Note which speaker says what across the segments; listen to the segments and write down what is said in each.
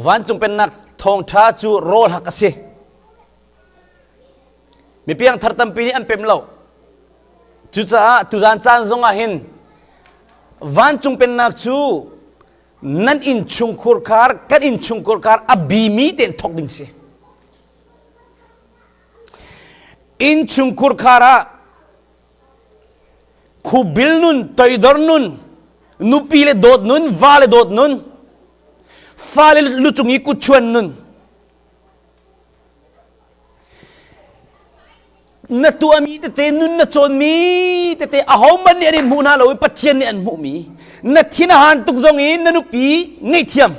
Speaker 1: Vancung pennak thawngṭha cu rawl hak a si. Mi piangthar tampi nih an pem lo. Cucaah tuzan caan zongah hin vancung pennak cu nan innchungkhur khar kan innchungkhur khar a bimi tein thawk ding si. Innchungkhur khar ah khubil nun, toidor nun, nupi le dawt nun, va le dawt nun, fale lucung i kutchuan nun, na tuahmi tete nun na cawnmi tete ahohmanh nih an in hmuh hna lo i Pathian nih an hmuhmi na thin a han tuk zong in na nupi ngaihthiam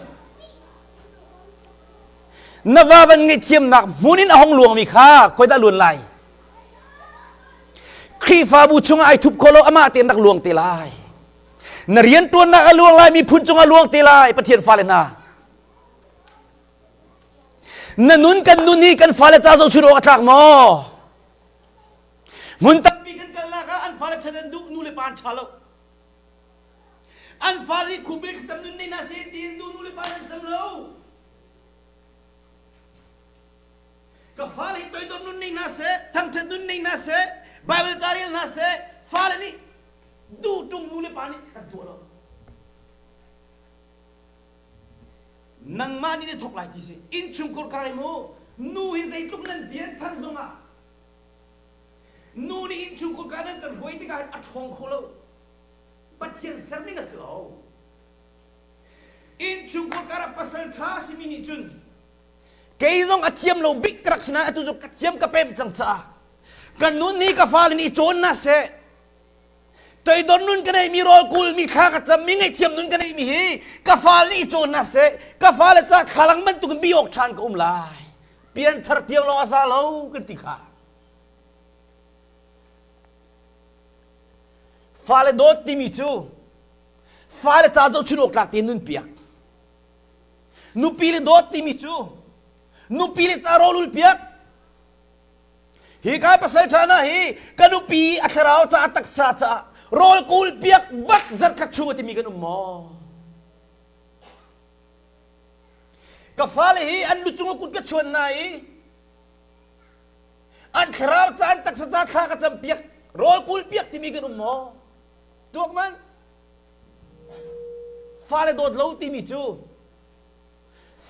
Speaker 1: na va van ngaihthiamnak hmun in a hong luangmi kha khoi dah luan lai Khrihfabu chungah ai thup kho lo amah tein rak luang te lai na riantuannak a luang lai miphun cungah luang te lai Pathian fale hna Na nun kan nun hi kan fale ca zohchun awk a tlak maw? Hmun tampi kan kalnak ah an fale ṭhat an duh nu le pa an ṭha lo. An fale nih khubil thlacam nun nei hna seh ti an duh nu le pa an cam lo. Ka fale hi toidor nun nei hna seh, thangṭhat nun nei hna seh, Bible ca rel hna seh, fale nih duh ṭung nu le pa nih kan tuah lo. Nangmah nih na thawk lai ti si. Innchungkhur kai mu nu hi zeitluk nan bian than zongah nu nih innchungkhur ka nan kan hruai tikah a ṭhawng kho lo. Pathian serning a si lo. Innchungkhur karah pasal ṭha a simi nih cun kei zong a thiam lo bik ka rak si nain atu cu ka thiam ka pem cang caah ka nun hi ka fale nih i cawn na seh Toidor nun ka neimi rawl kulmi thla ka cammi ngaihthiam nun ka neimi hi ka fale nih i cawn hna seh ka fale ca thlalang bantukin bi awk ṭhan ka um lai pianthar tiang lawng a za lo kan ti kha fale dawt timi cu fale ca zohchun awk tlak tein nun piak nupi le dawt timi cu nupi le ca rawl ul piak Hi kai pasal ṭha hna hi ka nupi a thlarau ca taksa caah rawl kawl piak bak zarkhat chung a timi kan um maw? Ka fale hi an lucung a kut ka chuan hna i an thlarau ca an taksa ca thla ka cam piak rawl kawl piak timi kan um maw? Tuak man fale dawt lo timi cu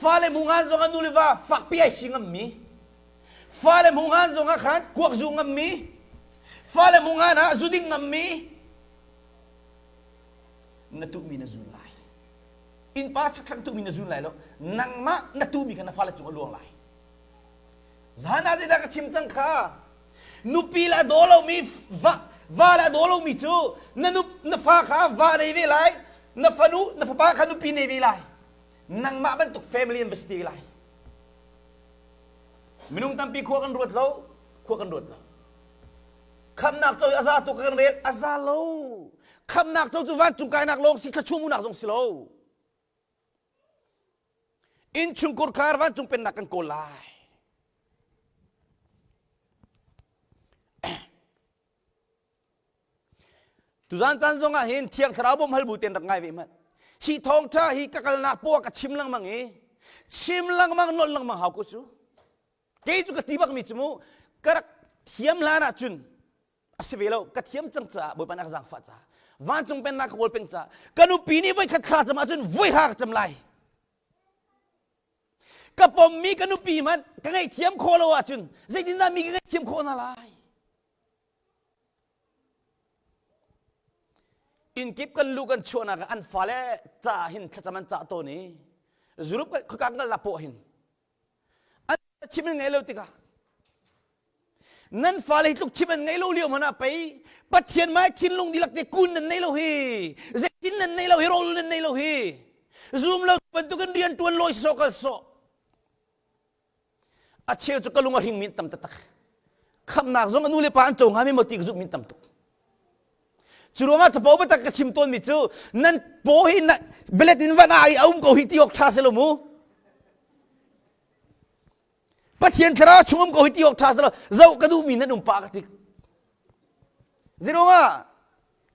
Speaker 1: fale mungan zong an nu le va fakpi ai si ngammi Fale hmungan zongah khan kuak zu ngammi, fale hmungan ah zu ding ngammi, na tuhmi na zun lai. Innpa chakthlang tuhmi na zun lai lo. Nangmah na tuhmi kha na fale cung a luang lai. Zan ah zeidah ka chim cang kha? Nupi le a daw lomi va va le a daw lomi cu na nu na fa kha va nei ve lai, na fanu na fapa kha nupi nei ve lai. Nangmah bantuk family an va si te lai. Minung tampi khua kan ruat lo, khua kan ruat lo. Khamnak co a za tuk kan rel, a za lo. Khamnak co cu vancung kainak lawng si, thluachuah munak zong si lo. Innchungkhur khar vancung pennak kan kawl lai. Tuzan caan zong ah hin Thiang Thlarau bawmh hal bu ten rak ngai ve hmanh. Hi thawngṭha hi ka kalnak poah ka chim lengmang i chim lengmang nolh lengmang hau ko cu. Kei cu ka ti bakmi cu mu ka rak thiam hlan ah cun a si ve lo ka thiam cang caah Bawipa nih a ka zaangfah caah vancung pennak ka kawl peng caah ka nupi nih voikhat thla cam ahcun voi hra ka cam lai. Ka pommi ka nupi hmanh ka ngaihthiam khawh lo ahcun zeitindah mi ka ngaihthiam khawh hna lai? Innkip kan lu kan chuahnak ah an fale caah hin thlacam an cah tawn i Europe khuaka kan kalnak poah hin an chim in ngei lo tikah nan fale hi tluk chim an ngei lo lio hmanh ah pei Pathian mai thinlung dihlak te kun nan nei lo hi zeitin nan nei lo hi rawl nan nei lo hi zum lo bantukin rian tuan lawi sawh kal sawh A cheu cu ka lung a hring min tam taktak. Khamnak zong a nu le pa an co hnga mi maw ti ka zumh min tam tuk. Cu ruangah capo biatak ka chim tawnmi cu nan paw hi na belet in van ah i a um ko hi ti awk ṭha si lo mu. Pathian thlarau chung um ko hi ti awk ṭha si lo. Zoh ka duhmi nan um pah ka ti. Ziruangah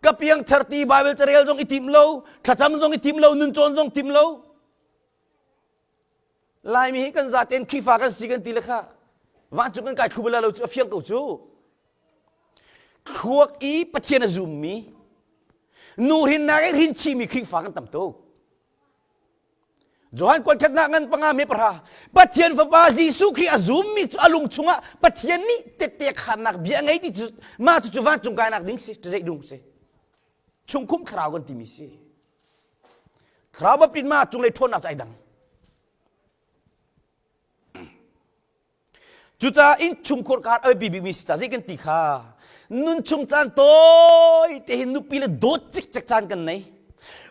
Speaker 1: ka piang thar ti Bible carel zong i tim lo, thlacam zong i tim lo, nun cawn zong tim lo. Laimi hi kan zaten Khrihfa kan si kan ti le kha vancung kan kai thlu bal lo cu a fiang ko cu. Thluak i Pathian a zummi nu hrinnak in hrin chihmi Khrihfa kan tam tuk. Johan kuatkhatnak ngan panga me pahra Pathian fapa Jesuh Khrih a zummi cu a lung chungah Pathian nih tette khannak bia ngei ti cu mah cu cu vancung kainak ding si zei dung si chungkhum thlarau kan timi si thlarau baptisma ma cunglei ṭhawnnak cu ai dang Cucaah innchungkhar kar a biapi bikmi si ca zei kan ti kha nun chung caan tawi te hin nupi le dawt cikcek caan kan nei.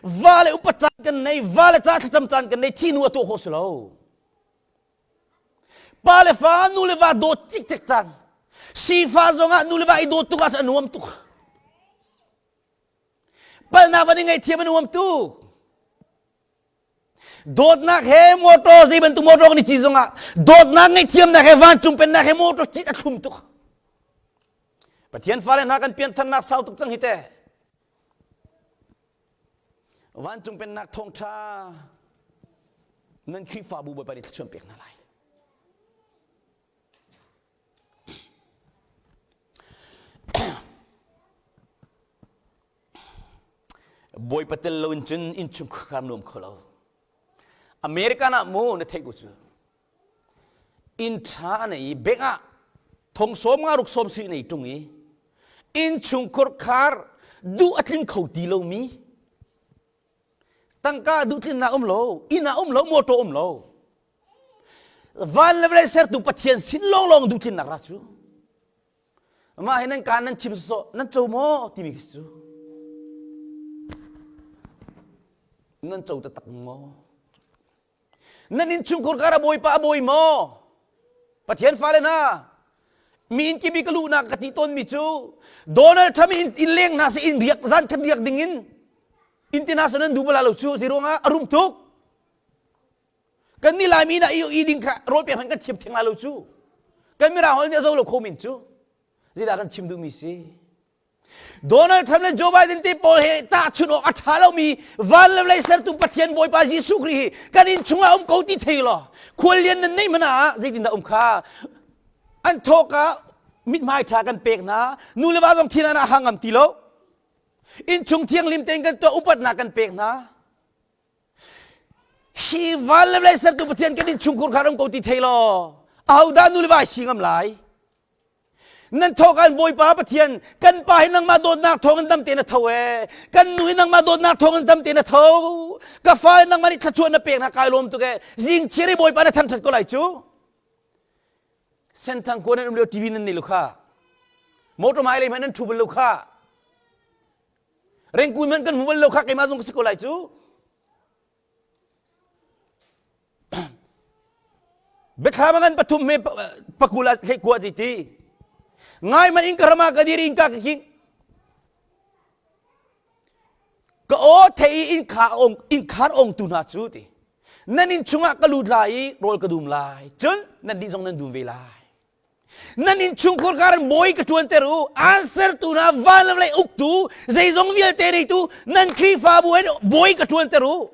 Speaker 1: Va le upat caan kan nei, va le ca thlacam caan kan nei, thihnu a tuah khawh si lo. Pa le fa, nu le va dawt cikcek caan. Sifa zongah nu le va i dawt tuk ahcun a nuam tuk. Palnak van i ngaihthiam a nuam tuk. Dawtnak he motor zei bantuk motor kan i cit zongah dawtnak ngaihthiamnak he vancung pennak he motor cit a thlum tuk. Pathian fale hna kan piantharnak sau tuk cang hi te. Vancung pennak thawngṭha nan Khrihfabu Bawipa nih thluachuah pek hna lai. Bawipa tel lo in cun innchungkhar nuam kho lo. American ah mu na theih ko cu. Inn ṭha na i bank ah thong sawm nga ruk sawm sui nei ṭung i innchungkhar khar duh a tling kho ti lomi tangka duh tlinnak um lo inn ah um lo motor um lo van le vawlei sertu Pathian sin lawnglawng duh tlinnak ra cu Mah hi nan kaan nan chim sawh nan co maw timi khi cu. Nan co taktak maw? Nan innchungkhar kar a bawipa a bawi maw? Pathian fale hna, mi inn kibi ka luhnak ka ti tawnmi cu Donald Trump in inn leng hna seh inn riak zan khat riak ding in inn ti hna seh nan duh bala lo cu zeiruangah a rum tuk. Kan nih Laimi na i ding kha rawl pek hmanh kan thiam theng lai lo cu. Kan mirang holh nih a zo lo kho men cu. Zeidah kan chim duhmi si? Donald Trump le Joe Biden te pawl he tahchunh awk a ṭha lomi van le vawlei sertu Pathian Bawipa Jesuh Khrih hi kan inn chungah um ko ti thei law khuallian nan neih hmanh ah zeitindah um kha an thawk ah mithmai ṭha kan pek hna nu le va zong thin ah hangam ti lo innchung thianghlim tein kan tuah upatnak kan pek hna Hi van le vawlei sertu Pathian kan innchungkhur kha ram ko ti thei law ahodah nu le va ai si ngam lai? Nan thawk an Bawipa Pathian kan pa hi nangmah dawtnak thawng in dam tein a tho ee kan nu hi nangmah dawtnak thawng in dam tein a tho ka fa hi nangmah nih thluachuah na pek na kai lawm tuk ee zing chiar i Bawipa na thangṭhat ko lai cu Senthang kuan nan um lio TV nan nei lo kha motor hmai lei hmanh nan ṭhu bal lo kha Rengkun hmanh kan hmu bal lo kha keimah zong ka si ko lai cu. Biathlam ngan pathum me pakula hlei kua ji ti. Ngai man in ka rama ka dir in ka ka king. Ka aw thei in kha ong in khar ong tu hna cu ti. Nan in chungah ka lut lai i rawl ka dum lai. Cun nan dih zong nan dum ve lai. Nan innchungkhar kar in bawi ka ṭuanter u. Aan sertu hna van le vawlei uktu, zeizong vialte neitu nan Khrihfabu in bawi ka ṭuanter u.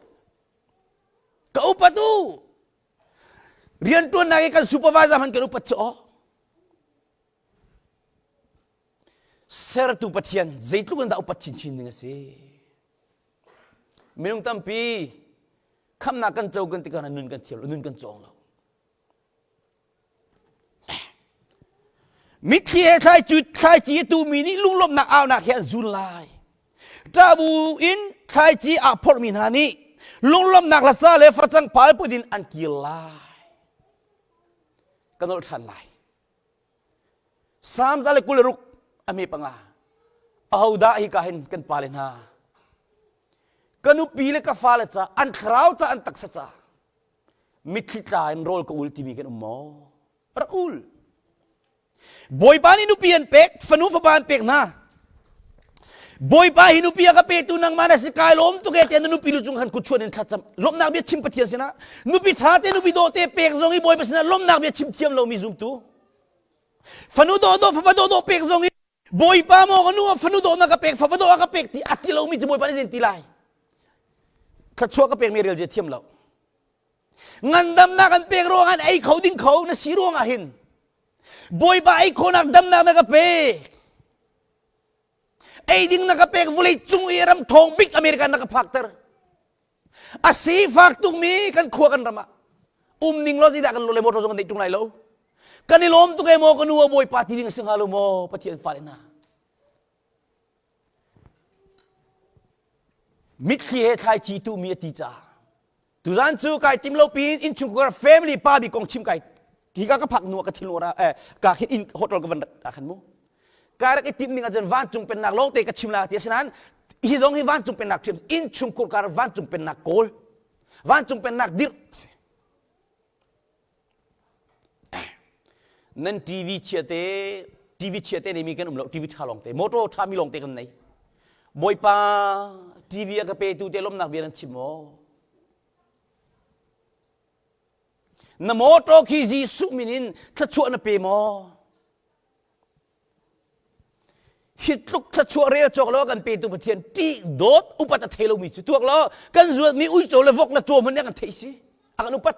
Speaker 1: Ka upat u. Rianṭuannak i kan supervisor hmanh kan upat cu aw. Sertu Pathian zeitluk in dah upat chinchin ding a si. Minung tampi khamnak kan co kan tikah nun kan thiam lo, nun kan cawng lo. Mitthli he thlaici thlaici a tumi nih lunglawmhnak aunak he an zun lai. Ṭahbu in thlaici aa phorhmi hna nih lunglawmhnak hlasa le facang pal put in an kir lai. Ka nolh ṭhan lai. Salm 126 a hme panga. Ahodah hi ka hin kan pale hna? Ka nupi le ka fale ca, an thlarau ca, an taksa ca. Mitthli tla in rawl ka ul timi kan um maw? Rak ul. Bawipa nih nupi an pek, fanu fapa an pek hna. Bawipa hi nupi a ka petu nangmah na si kai lawm tuk e tiah na nupi lu cung khan kut chuan in thlacam. Lawmhnak bia chim Pathian sinah. Nupi ṭha te nupi dawh te pek zong i Bawipa sinah lawmhnak bia chim thiam lomi zumtu. Fanu dawh dawh fapa dawh dawh pek zong i Bawipa maw ka nu fanu dawh na ka pek fapa dawh a ka pek ti a ti lomi cu Bawipa nih zein ti lai. Thluachuah ka pekmi rel zia thiam lo. Ngandamnak an pek ruangah ei kho ding kho na si ruangah hin Bawipa ei khawhnak damnak na ka pek. Ei ding na ka pek vulei cung i ram thawng bik America na ka phakter. A sifak tukmi kan khua kan ram ah um ning law zeidah kan lo le motor zong kan neih tung lai lo. Kan i lawm tuk e maw ka nu a Bawipa ti ding a si hnga lo maw Pathian fale hna. Mitthli he thlaici tuhmi a ti caah tuzan cu kai tim lo pin innchungkhar family pa bi kong chim kai hika ka phak nu ka thinlung ra eh ka khin in hotel ka van ka khan mu ka rak i tim ning ahcun vancung pennak lawng te ka chim la ti asinain hi zong hi vancung pennak chim innchungkhar kar vancung pennak kawl vancung pennak dirh si Nan TV chia te TV chia te neimi kan um lo TV ṭha lawng te motor ṭha mi lawng te kan nei Bawipa TV a ka petu te lawmnak bia nan chim maw na motor khi Jesuh min in thluachuah na pe maw Hi tluk thluachuah rel cawk lo kan petu Pathian ṭih dawt upat a thei lomi cu tuak law kan zuatmi uico le vok le caw hmanh nih a kan theih si a kan upat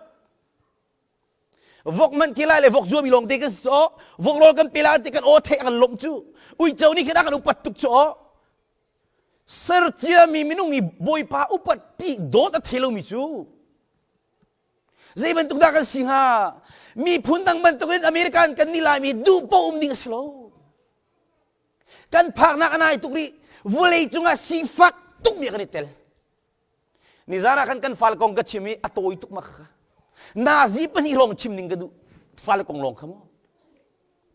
Speaker 1: vok man khi lai le vok zuami lawng te kan si aw vok rawl kan pe lai ti kan aw theih a kan lawmh cu uico nih khin a kan upat tuk cu aw serciami minung i bawipa upat ṭih dawt a thei lomi cu Zei bantuk dah kan si hnga? Miphun dang bantukin American kan nih Laimi duh paoh um ding a si lo. Kan phaknak a nai tuk rih. Vawlei cungah sifak tukmi kan i tel. Nizan ah khan kan fale kong ka chim i a tawi tuk ma kha. Nazi pahnih lawng chim ding ka duh. Fale kong lawng kha mu.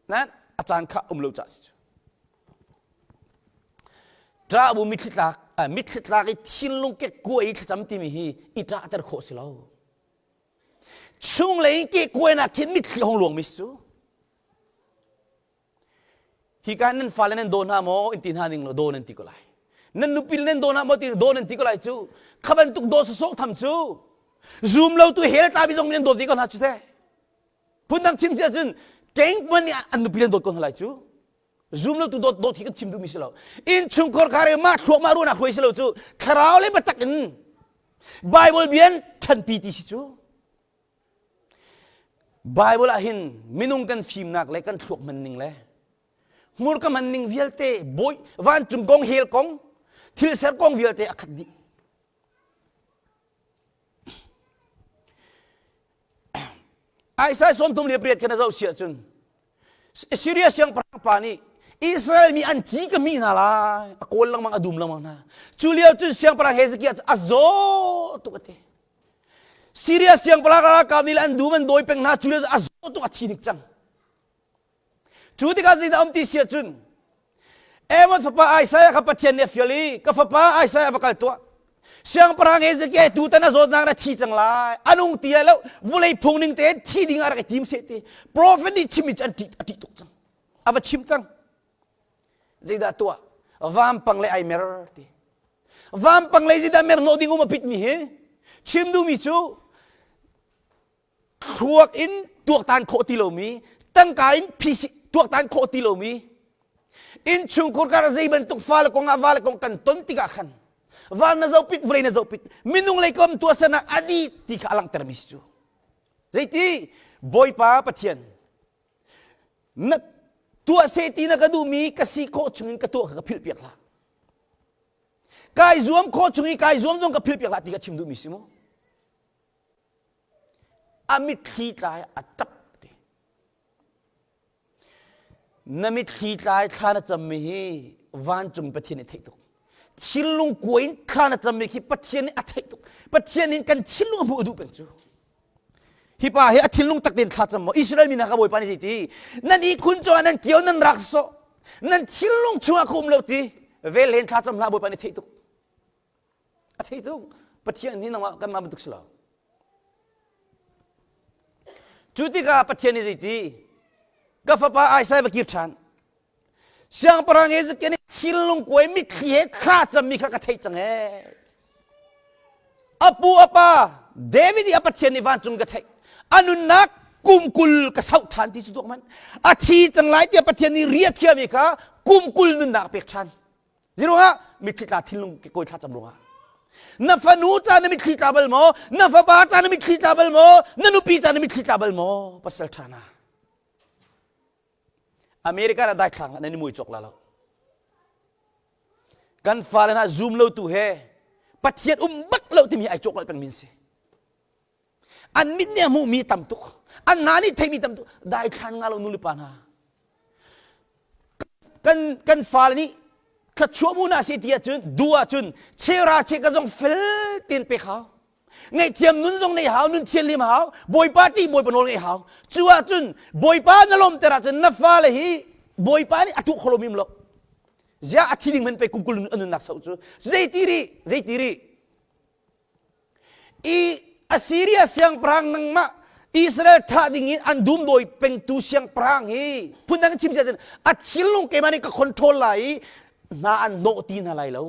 Speaker 1: Nan a caan kha um lo ca si cu. Ṭah bu mitthli tlak mitthli tlak i thinlung kekkuai i thlacam timi hi i ṭahter khawh si lo. Chunglei in kekkuainak khin mitthli hong luangmi si cu. Hika nan fale nan daw hna maw in ti hna ning law daw nan ti ko lai. Nan nupi nan daw hna maw ti daw nan ti ko lai cu. Kha bantuk daw sawsawh tham cu. Zum lo tu hell tla mi zong nan dawt ve ko hna cu teh. Phundang chim si ahcun keng nih an nupi nan dawt ko hna lai cu. Zum lo tu dawt dawt hi kan chim duhmi si lo. Innchungkhar khar i mah thluak mah ruahnak hruai si lo cu thlarau le biatak in Bible bian ṭhanpi ti si cu. Bible ah hin minung kan fimnak le kan thluak hman ning le hmurka hman ning vialte bawi vancung kong hell kong thil ser kong vialte a khat dih. Isaiah 38 khan a zoh si ahcun Syria siangpahrang pa nih Israel mi an ci ka hmih hna lai a kawl lengmang a dum lengmang hna cu lio cun siangpahrang Hezekiah cu a zaw tuk a ti Syria siangpahrang ralkap nih an dum an dawi peng hna cu lio cu a zaw tuk a thi nik cang Cu tikah zeidah um ti si ahcun Amos fapa Isaiah kha Pathian nih a fial i ka fapa Isaiah va kal tuah. Siangpahrang Hezekiah tutan a zawtnak na thi cang lai. A nung ti lai lo. Vulei phung ning tein thi ding ah rak i tim seh ti. Prophet nih chimmi cu an ṭih a ṭih tuk cang. A va chim cang. Zeidah tuah? Vampang le ai mer ti. Vampang le zeidah mer hnawh ding um a pitmi hi? Chim duhmi cu thluak in tuaktan khawh ti lomi tangka in phisi tuaktan khawh ti lomi innchungkhur kar zei bantuk fale kong ah vale kong kan ton tikah khan van na zopit vawlei na zopit minung lei kom tuahsernak a di ti kha a langhtermi si cu zeiti bawipa pathian na tuah seh ti na ka duhmi ka si khawh chungin ka tuah kha ka philh piak hlah kai zuam khawh chung i kai zuam zong ka philh piak hlah ti ka chim duhmi si mu A mitthli tlai a ṭap ti. Na mitthli tlai thla na cammi hi vancung Pathian nih theih tuk. Thinlung kuai in thla na cammi khi Pathian nih a theih tuk. Pathian in kan thinlung a hmuh a duh peng cu. Hi pa hi a thinlung tak tein thla cam maw? Israel mi hna kha Bawipa nih ti ti. Nan ihkhun cungah nan kio nan rak sawh. Nan thinlung chungah ka um lo ti. Vel len thla cam hlah Bawipa nih theih tuk. A thei tuk. Pathian hi nangmah kanmah bantuk si lo. Cu tikah Pathian nih zeiti? Ka fapa Isaiah va kir ṭhan. Siangpahrang Hezekiah nih thinlung kuai mitthli he thla cammi kha ka theih cang ee. A pu a pa David i a Pathian nih vancung ka theih. A nunnak kum 20 ka sauh ṭhan ti cu tuak hmanh. A thi cang lai tiah Pathian nih ria khiami kha kum 20 nunnak a pek ṭhan. Ziruangah mitthli tla thinlung kawi thlacam ruangah. Na fanu ca na mitthli tla bal maw? Na fapa ca na mitthli tla bal maw? Na nupi ca na mitthli tla bal maw? Pasal ṭha hna. America ah daithlang nan i mui cawk la lo. Kan fale hna zoom lo tu he Pathian um bak lo timi ai cawk peng min si. An mit nih a hmuhmi tam tuk. An hna nih theimi tam tuk. Daithlan nga lo nu le pa hna. Kan kan fale nih thluachuah mu na si ti ahcun duh ahcun chera che ka zong fel tein pek hau. Ngaihthiam nun zong nei hau, nun thianhlim hau, Bawipa ṭih Bawipa nawl ngeih hau. Cu ahcun Bawipa na lawmter ahcun na fale hi Bawipa nih a tuah kho lomi um lo. Ziah a thi ding hmanh pei kum 20 a nunnak sau cu. Zeiti rih, zeiti rih. I Assyria siangpahrang nangmah Israel thah ding in an dumdawi pengtu siangpahrang hi phundang chim sia cun a thinlung keimah nih ka control lai i hna an hnawh ti hna lai lo.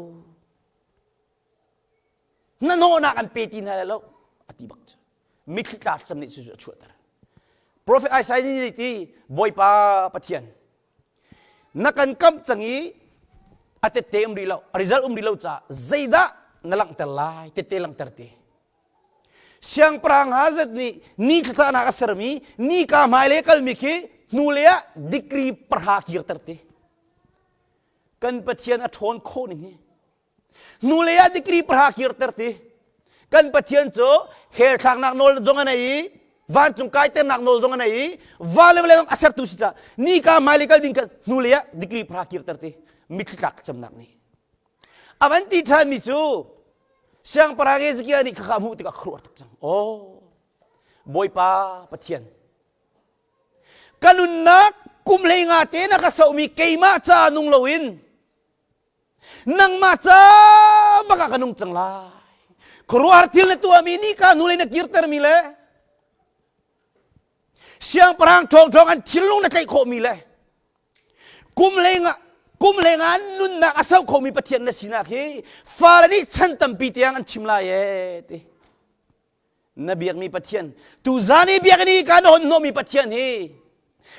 Speaker 1: Hnahnawhnak an pe ti hna lai lo a ti bak cu mitthli tla cam nih cucu a chuahter Prophet Isaiah nih ti Bawipa Pathian na kan kamh cang i a tette um rih lo a result um rih lo caah zeidah na langhter lai tette langhter ti siangpahrang Hazat nih ni thlatlahnak a sermi ni ka hmailei kalmi khi hnulei ah degree pahra kirter ti kan Pathian a ṭhawn khawh ning hi Hnulei ah degree pahra kirter ti. Kan Pathian cu hell thlaknak nawl zong a nei i vancung kaiternak nawl zong a nei i va le vawlei zong a sertu si caah nika hmailei kal ding khan hnulei ah degree pahra kirter ti mitthli tlak camnak nih. A van ti ṭhanmi cu siangpahrang Hezekiah nih khakha hmuh tikah khuaruah tuk cang. Aw Bawipa Pathian ka nunnak kum hlei nga te na ka sohmi keimah ca nung loin Nangmah ca bak ah ka nung cang lai. Khuaruahhar thil na tuahmi nih ka hnulei na kirtermi le siangpahrang ṭhawngṭhawng an thinlung na tlaih khawhmi le kum hlei kum hlei nga nunnak a sau khomi Pathian na sinak hi fale nih chan tampi tiang an chim lai ee ti. Na biakmi Pathian, tuzan i biakinn i kan hon hnawhmi Pathian hi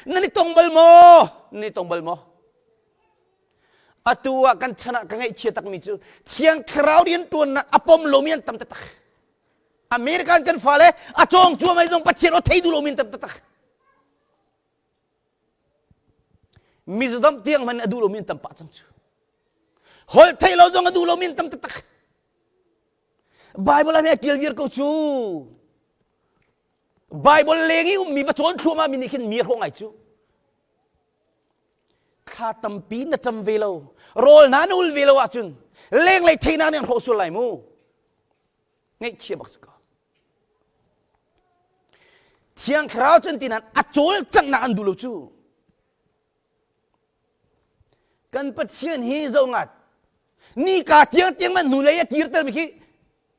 Speaker 1: nan i tong bal maw? Nan i tong bal maw? Atu ah kan chan ah ka ngaihchia takmi cu Thiang Thlarau rianṭuannak a pom lomi an tam taktak. American kan fale a cawng cuahmai zong Pathian aw thei duh lomi an tam taktak. Mizodam tiang hmanh a duh lomi an tam pah cang cu. Holh theih lo zong a duh lomi an tam taktak. Bible ah a ṭial viar ko cu. Bible leng i ummi va cawn thluahmah mi nih khin mi hrawh ngai cu. Thla tampi na cam ve lo, rawl hna na ul ve lo ahcun lenglei theihnak nih an hrawh sual lai mu. Ngaihchia bak si ko. Thiang Thlarau cun ti nain a cawlcanghnak an duh lo cu. Kan Pathian hi zo ngat. Nika tiang tiang man hnulei a kirter mi khi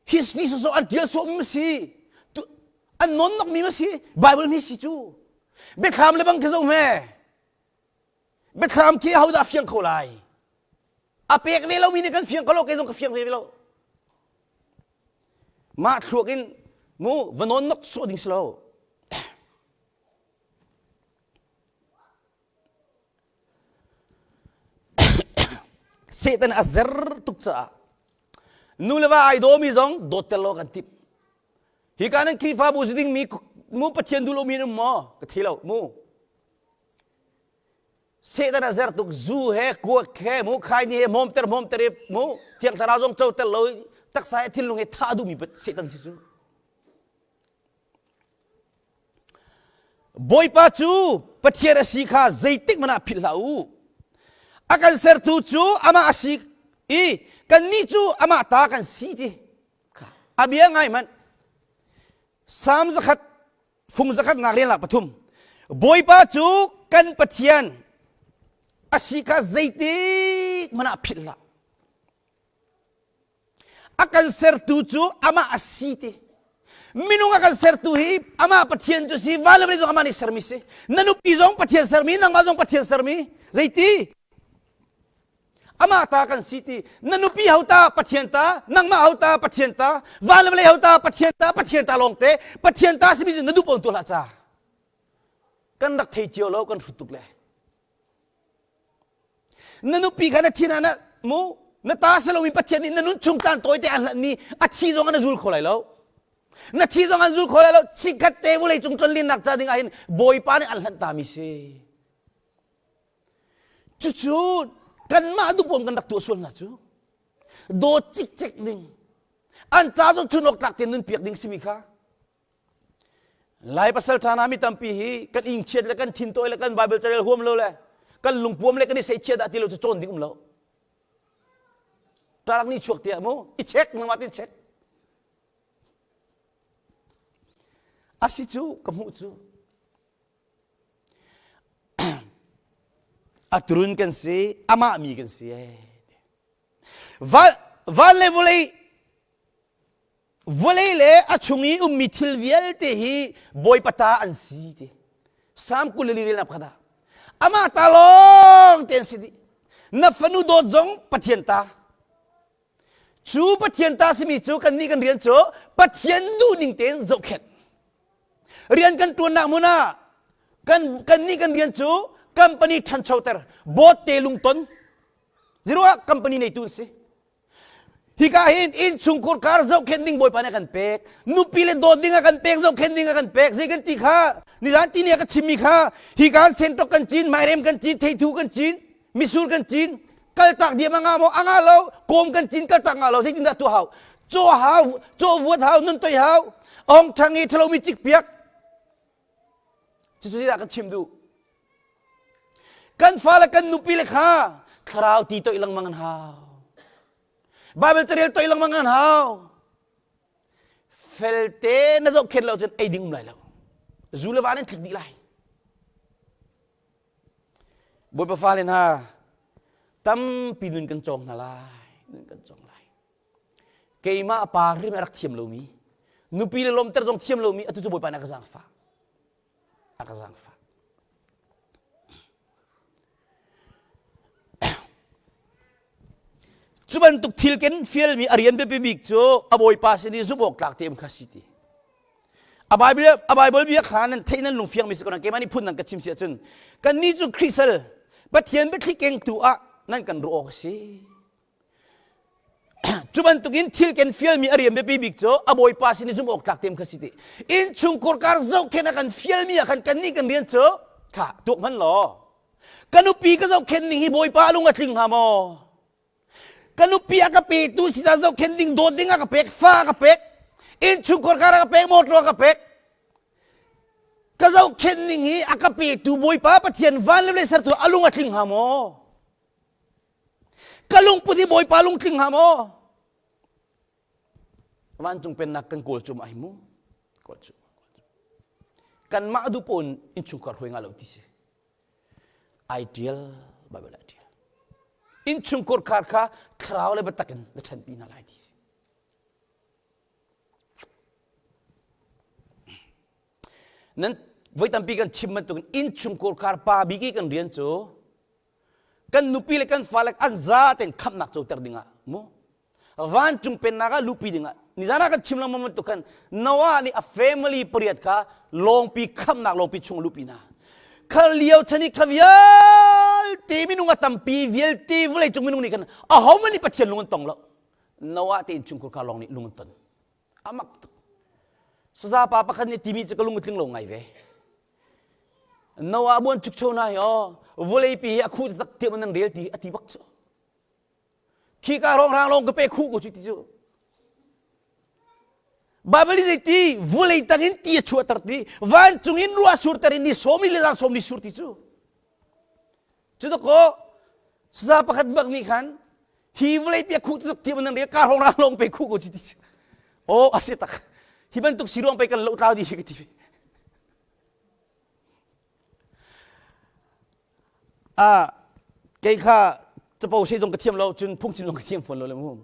Speaker 1: history sawsawh an ṭial sawhmi ma si. An nonnok mi ma si. Bible mi si cu. Biathlam le bang khi zo hme. Biathlam khi ahodah fiang kho lai? A pek ve lomi nih kan fiang ko lo, kei zong ka fiang ve lo. Mah thluak in mu va nonnok sawh ding si lo. Satan a zer tuk caah nu le va ai dawmi zong dawtter lo kan timh. Hi ka nan Khrihfabu si dingmi mu Pathian duh lomi an um maw? Ka thei lo mu. Satan a zer tuk zu he kuak he mu khaini he hmawmter hmawmter i mu thiang thlarau zong coter lo taksa he thinlung he thah duhmi Satan si cu. Bawipa cu Pathian a si kha zeitik hmanh ah philh hlah u. A kan sertu cu amah a si i kannih cu amah ta kan si ti a bia ngai hmanh. Salm zakhat fung zakhat nak rian pathum. Bawipa cu kan Pathian a si kha zeitik hmanh ah philh hlah. A kan sertu cu amah a si ti. Minung a kan sertu hi amah Pathian cu si, van le vawlei zong amah nih sermi si. Na nupi zong Pathian sermi, nangmah zong Pathian sermi. Zeiti? Amah ta kan si ti. Na nupi ho ta Pathian ta, nangmah ho ta Pathian ta, van le vawlei ho ta Pathian ta, Pathian ta lawngte. Pathian ta simi cu na duh paoh tuah hlah ca. Kan rak thei cio lo, kan hrut tuk le. Na nupi kha na thin ah na mu Na ta si lomi Pathian nih na nun chung caan tawite an hlanhmi a thi zong an zul kho lai lo. Na thi zong an zul kho lai lo. Chikkhat te vawlei cung tlonlinnak ca ding ah hin Bawipa nih an hlanh tami si. Cucu kanmah duhpawm kan rak tuah sual hna cu. Dawt cikcek ding. An ca cu chun awk tlak tein nun piak ding simi kha. Lai pasal ṭha hna mi tampi hi kan ingchiat le kan thintawi le kan Bible carel huam lo le kan lungpuam le kan i seichiat dah ti lo cu cawn ding um lo. Ṭalak ni chuak tiah mu i check nangmah tin check. Asi cu ka hmuh cu a turun kan si amah mi kan si ee. Van le vawlei Vawlei le a chung i ummi thil vialte hi Bawipa ta an si ti. Salm 24 relnak pakhat ah. Amah ta lawng te an si dih. Na fanu dawt zong Pathian ta. Cu Pathian ta simi cu kannih kan rian cu Pathian duhning tein zohkhenh. Rian kan ṭuannak hmun ah kan kannih kan rian cu company ṭhanchoter, board te lungton. Ziruah company neitu an si. Hika hin innchungkhur kar zohkhenh ding Bawipa nih a kan pek. Nupi le dawt ding a kan pek, zohkhenh ding a kan pek. Zei kan ti kha, nizan ti nih a ka chimmi kha, hika sentok kan cin, mairem kan cin, theithu kan cin, misur kan cin, kaltak diam a ngah maw? A ngah lo. Kawm kan cin, kaltak ngah lo. Zeitindah tuah hau? Caw hau, caw vuat hau, nun toi hau, ong ṭhang i ṭhalomi cik piak. Cucu zeidah kan chim duh? Kan fale kan nupi le kha thlarau ti toih lengmang an hau. Bible carel toih lengmang an hau. Felte na zohkhenh lo cun ei ding um lai lo. Zu le van in tlik dih lai. Bawipa fale hna tampi nun kan cawng hna lai. Nun kan cawng lai. Keimah pa hrim a rak thiam lomi nupi le lawmter zong thiam lomi atu cu Bawipa nih a ka zaangfah. A ka zaangfah. Cu bantuk thil ken fialmi a rian biapi bik cu a bawipa sin i zumh awk tlak te um kha si ti. A Bible, a Bible bia kha nan theih nan lungfiang mi si ko nan keimah nih phun nan ka chim si ahcun kannih cu Khrih sal Pathian biathli kengtu ah nan kan ruah awk a si. Cu bantukin thil ken fialmi a rian biapi bik cu a bawipa sin i zumh awk tlak te kha si ti. Innchungkhur kar zohkhenh a kan fialmi ah khan kannih kan rian cu kha tuak hman law ka nupi ka zohkhenh ning hi bawipa a lung a tling hnga maw? Ka nupi a ka petu si ca zohkhenh ding dawt ding a ka pek fa a ka pek innchungkhur kar a ka pek motor a ka pek ka zohkhenh ning hi a ka petu bawipa Pathian van le vawlei sertu a lung a tling hnga maw? Ka lungput hi Bawipa lungtling hnga maw? Vancung pennak kan kawl cu ma hi mu? Kawl cu. Kanmah duh pawn innchungkhar hruai nga lo ti si. Ai tial, Bible ai tial. Innchungkhar khar kha thlarau le biatak in na ṭhanpi hna lai ti si. Nan voi tampi kan chim bantukin innchungkhar khar pa bik i kan rian cu kan nupi le kan fale an za ten khamhnak coter dingah mu vancung pennak ah lupi dingah nizan ah kan chim lengmang bantuk khan Noah nih a family pariat kha lawngpi khamhnak lawngpi chung lupi hna kha lio chan i kha vialte minung a tampi vialte vawlei cung minung nih khan ahohmanh nih Pathian lung an tong lo Noah te innchungkhur kha lawng nih lung an ton amak tuk saza pa pakhat nih timi cu ka lung a tling lo ngai ve Noah buan chukcho na hi aw vawleipi hi a khu tak tiah nan rel ti a ti bak cu khi ka rong rang long ka pe khu ko cu ti cu Bible zei ti vulei tang in ti a chuahter ti vancung in ruah surter in ni sawmi le zan sawmi sur ti cu cu to ko saza pakhat bak nih khan hi vawlei pi a khuh tuk ti nan rel ka rong rang long pe khu ko cu ti cu oh a si tak hi bantuk si ruang pe kan lo tlau di hi ka ti Ah, kei kha capo sei zong ka thiam lo cun phungchim zong ka thiam fawn lo le mu.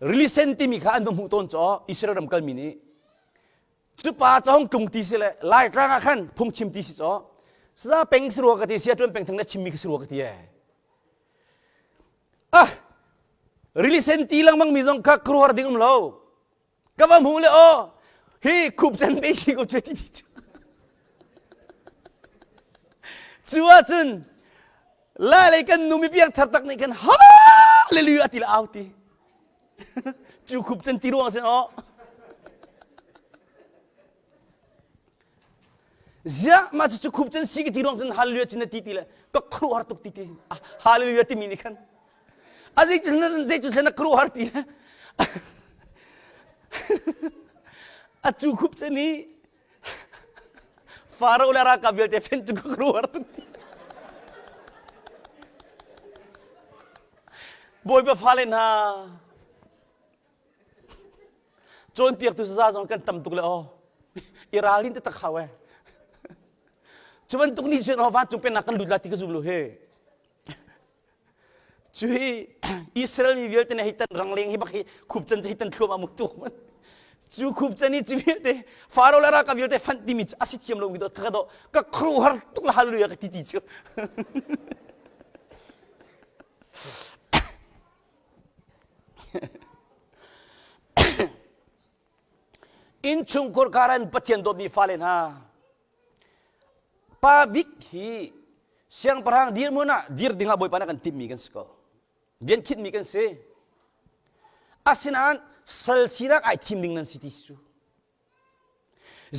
Speaker 1: Rili sen timi kha an va hmuh tawn caw Israel ram kalmi nih cu pa ca hong tlung ti si le Laitlang ah khan phungchim ti si caw saza peng si rua ka ti sia tuan peng thang na chimmi ka si rua ka ti e. Ah, rili sen ti lengmang mi zong kha kruar ding um lo. Ka va hmuh le aw hi khup can pe si ko cu ti ti cu. Cu ahcun. La lei kan nu mi piang thar tak nih khan hallelujah ti la au ti. Cu khup chan ti ruang sin aw. Ziah mah cu khup chan si ka ti ruang cun hallelujah cun na ti ti le ka khuaruahhar tuk ti ti. Hallelujah timi nih khan a zei cu zei cu thlen na khuaruahhar ti le a cu khup chan i Faro le ralkap vialte fen cu ka khuaruahhar tuk ti. Bawipa fale hna cawnpiaktu saza zong kan tam tuk le aw i ralrin taktak hau eh. Cu bantuk nih cun aw vancung pennak kan lut la ti ka zum lo he. Cu hi Israel mi vialte nih hi tan rangleng hi bak hi khupcan hi tan thluam amuk tuk man. Cu khupcan i cu vialte Faro le ralkap vialte fanh timi cu a si thiam lomi ka do ka khuaruahhar tuk la hallelujah ka ti ti cu. Innchungkhur karan Pathian dawtmi fale hna Pa bik hi siangpahrang dirhmun ah dir dingah Bawipa nih a kan timhmi kan si ko. Rian khinhmi kan si. Asinain sal sinak ai thim ding nan si ti cu.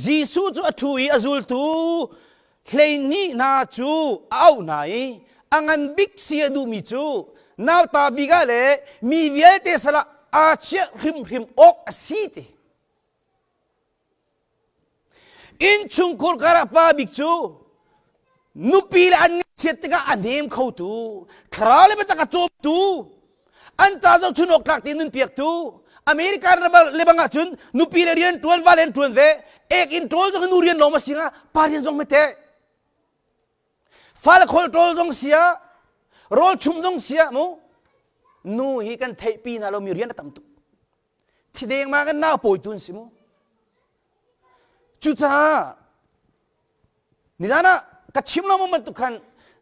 Speaker 1: Jesuh cu a ṭhu i a zultu 12 hna cu a auh hna i a ngan bik si a duhmi cu nauta bik ah le mi vialte sal ah aa chiah hrimhrim awk a si ti. Innchungkhur karah pa bik cu nupi le an ngaihchiat tikah a hnem khotu, thlarau le biatak a cawmtu, an ca zohchun awk tlak tein nunpiaktu, America le bang ahcun nupi le rian ṭuan, va le an ṭuan ve, ek in ṭawl zong nu rian lawng ma si hnga, pa rian zong mete. Fale khawl ṭawl zong sia, rawl chum zong sia mu, nu hi kan theihpi hna lomi rian a tam tuk. Thi dengmang kan nau pawitu an si mu. Cucaah nizan ah ka chim lo bantuk khan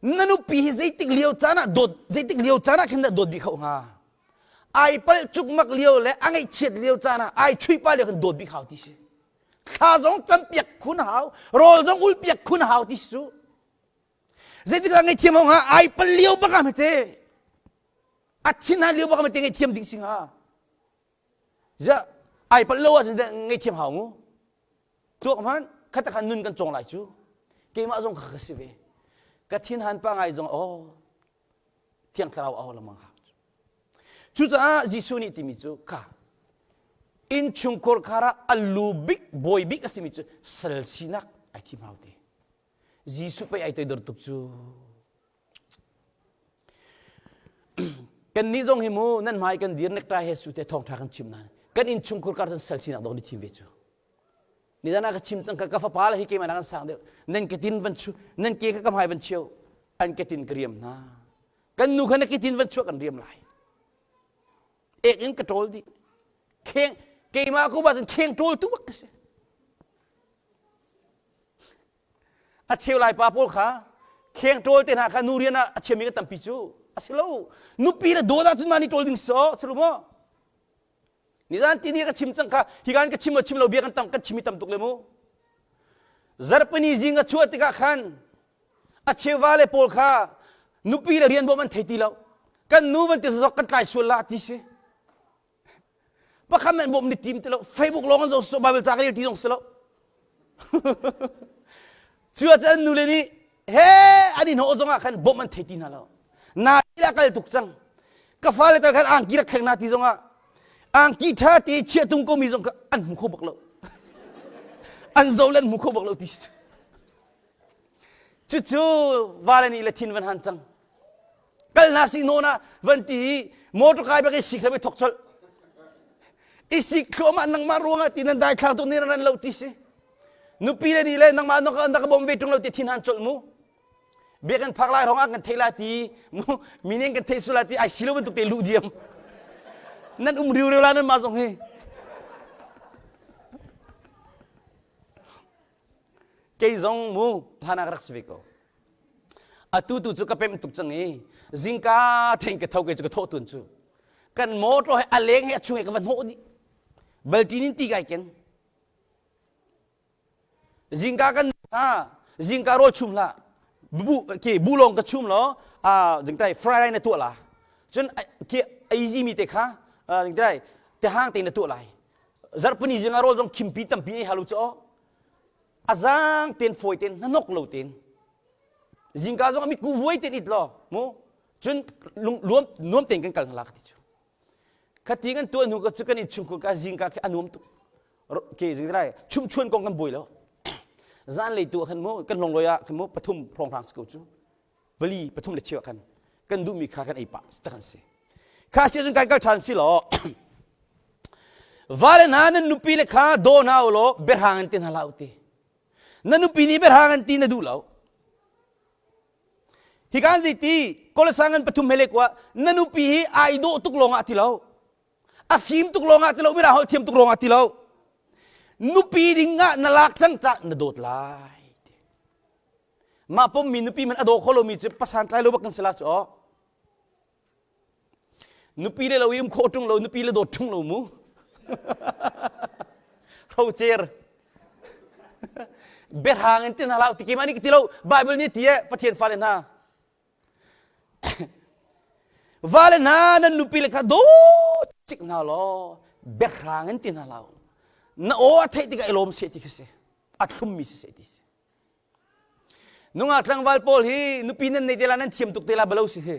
Speaker 1: na nupi hi zeitik lio caan ah dawt zeitik lio caan ah khin dah dawt bik hau hnga ai palh cukmak lio le a ngaihchiat lio caan ah ai chuipa lio khan dawt bik hau ti si thla zong campiak khun hau rawl zong ulpiak khun hau ti si cu zeitik ah ngaihthiam hau hnga ai pal lio bak ah hmete a thin han lio bak ah hmete ngaihthiam ding si hnga Ziah ai palh lo ahcun ngaihthiam hau mu. Tuak hmanh khat khan nun kan cawng lai cu. Keimah zong kha ka si ve. Ka thin han pa ngai zong oh thiang thlarau a lamang hau. Cucaah Jesuh nih timi cu kha innchungkhur khar ah a lu bik bawi bik a simi cu sal sinak ai thim hau te. Jesuh pei ai toidor tuk cu. Kannih zong hi mu nan hmai kan dir nektai he su te thawngṭha kan chim nain kan innchungkhur kar cun sal sinak dawh ni thim ve cu. Nizan ah ka chim cang ka ka fapa le hi keimah nak an sang deuh. Nan ketin van chu nan ke kha ka hmai van cheu an ketin ka riam hna. Kan nu kha na ketin van chuah kan riam lai. Ek in ka ṭawl dih. Kheng keimah ko ba cun kheng ṭawl tu bak ka si. A cheu lai pa pawl kha kheng ṭawl te hna kha nu rian ah a chiami kan tampi cu a si lo. Nupi le dawt ahcun mah nih ṭawl ding si si lo maw? Nizan ti ni ka chim cang kha hikan ka chim lo chim lo bia kan tam kan chim i tam tuk le mu. Zarhpini zing a chuah tikah khan a cheuva le pawl kha nupi le rian bawm an thei ti lo. Kan nu van ti zok kan tlai sual la ti si. Pakhat nan bawm ni tim ti lo Facebook lawng an zoh so Bible ca ka rel ti zong si lo cu ah cun nu le nih he an i hnawh zong ah khan bawmh an thei ti hna lo na la kal tuk cang ka fale tal khan angki rak thleng na ti zong ah angki ṭha te chiah tung ko mi zong kha an hmu kho bak lo an zo le an hmu kho bak lo ti cucu vale nih le thin van han cang kal hna si nawn ah van ti i motor kai bak i sik hlei thok colh i sik thluahmah nangmah ruangah ti nan dai thlang tuk ni ran lo ti si nupi le ni le nangmah na ka bawm ve ṭung lo ti thin han colh mu bia kan phak lai rong ah kan thei la ti mu minen kan thei sula ti ai si lo bantuk te lu diam nan um riu riu la nan mah zong hi kei zong mu hlan ah ka rak si ve ko Atu tu cu ka pemh tuk cang i zingka theng ka tho ke cu ka thawh tun cu kan motor he a leng he a chung he ka va hnawh dih baltin in ti kai ken zingka kan ha zingka rawl chum hlah bu ke bu lawng ka chum law jingtai fry rice na tuah la. Cun khi easy mi te kha jingtai te hang te na tuah lai. Zarhpini zing ah rawl zong khimpi tampi ei halu chu a zaang ten fawi ten hnanok lo ten zingka zong a mitku vuai ten it law mu cun luam nuam ten kan kal hna la ka ti cu khati kan tuah hnu ka cu kan innchungkhur ka zingka khi a nuam tuk ke zing lai chumchuan kong kan buai lo zan lei tu khan mu kan hlongloi ah khan mu pathum hrawnghrang si ko cu pali pathum le cheu khan kan duhmi kha kan ei pah tak an si kha si cun kan kal ṭhan si law vale hna nan nupi le kha daw hna u law biahrang in ti hna hlah u ti na nupi nih biahrang an ti na duh lo hi kan zei ti kolasangan pathum hele kwa na nupi hi ai dawh tuk lawng ah ti lo a fim tuk lawng ah ti lo mira holh thiam tuk lawng ah ti lo nupi ding ah na lak cang ca na dawt lai mah pommi nupi man a daw kho lomi cu pasan tlai lo bak kan si la cu aw nupi le lo i um khawh ṭung lo nupi le dawt ṭung lo mu rocer biahrang in ti hna hlah ti keimah nih ka ti lo Bible nih ti e Pathian fale hna vale hna nan nupi le kha dawt cik hna law biahrang in ti hna hlah na aw a theih tikah i lawm seh ti khi si a thlummi si seh ti si Nungak tlangval pawl hi nupi nan nei te la nan thiam tuk te la balo si hi.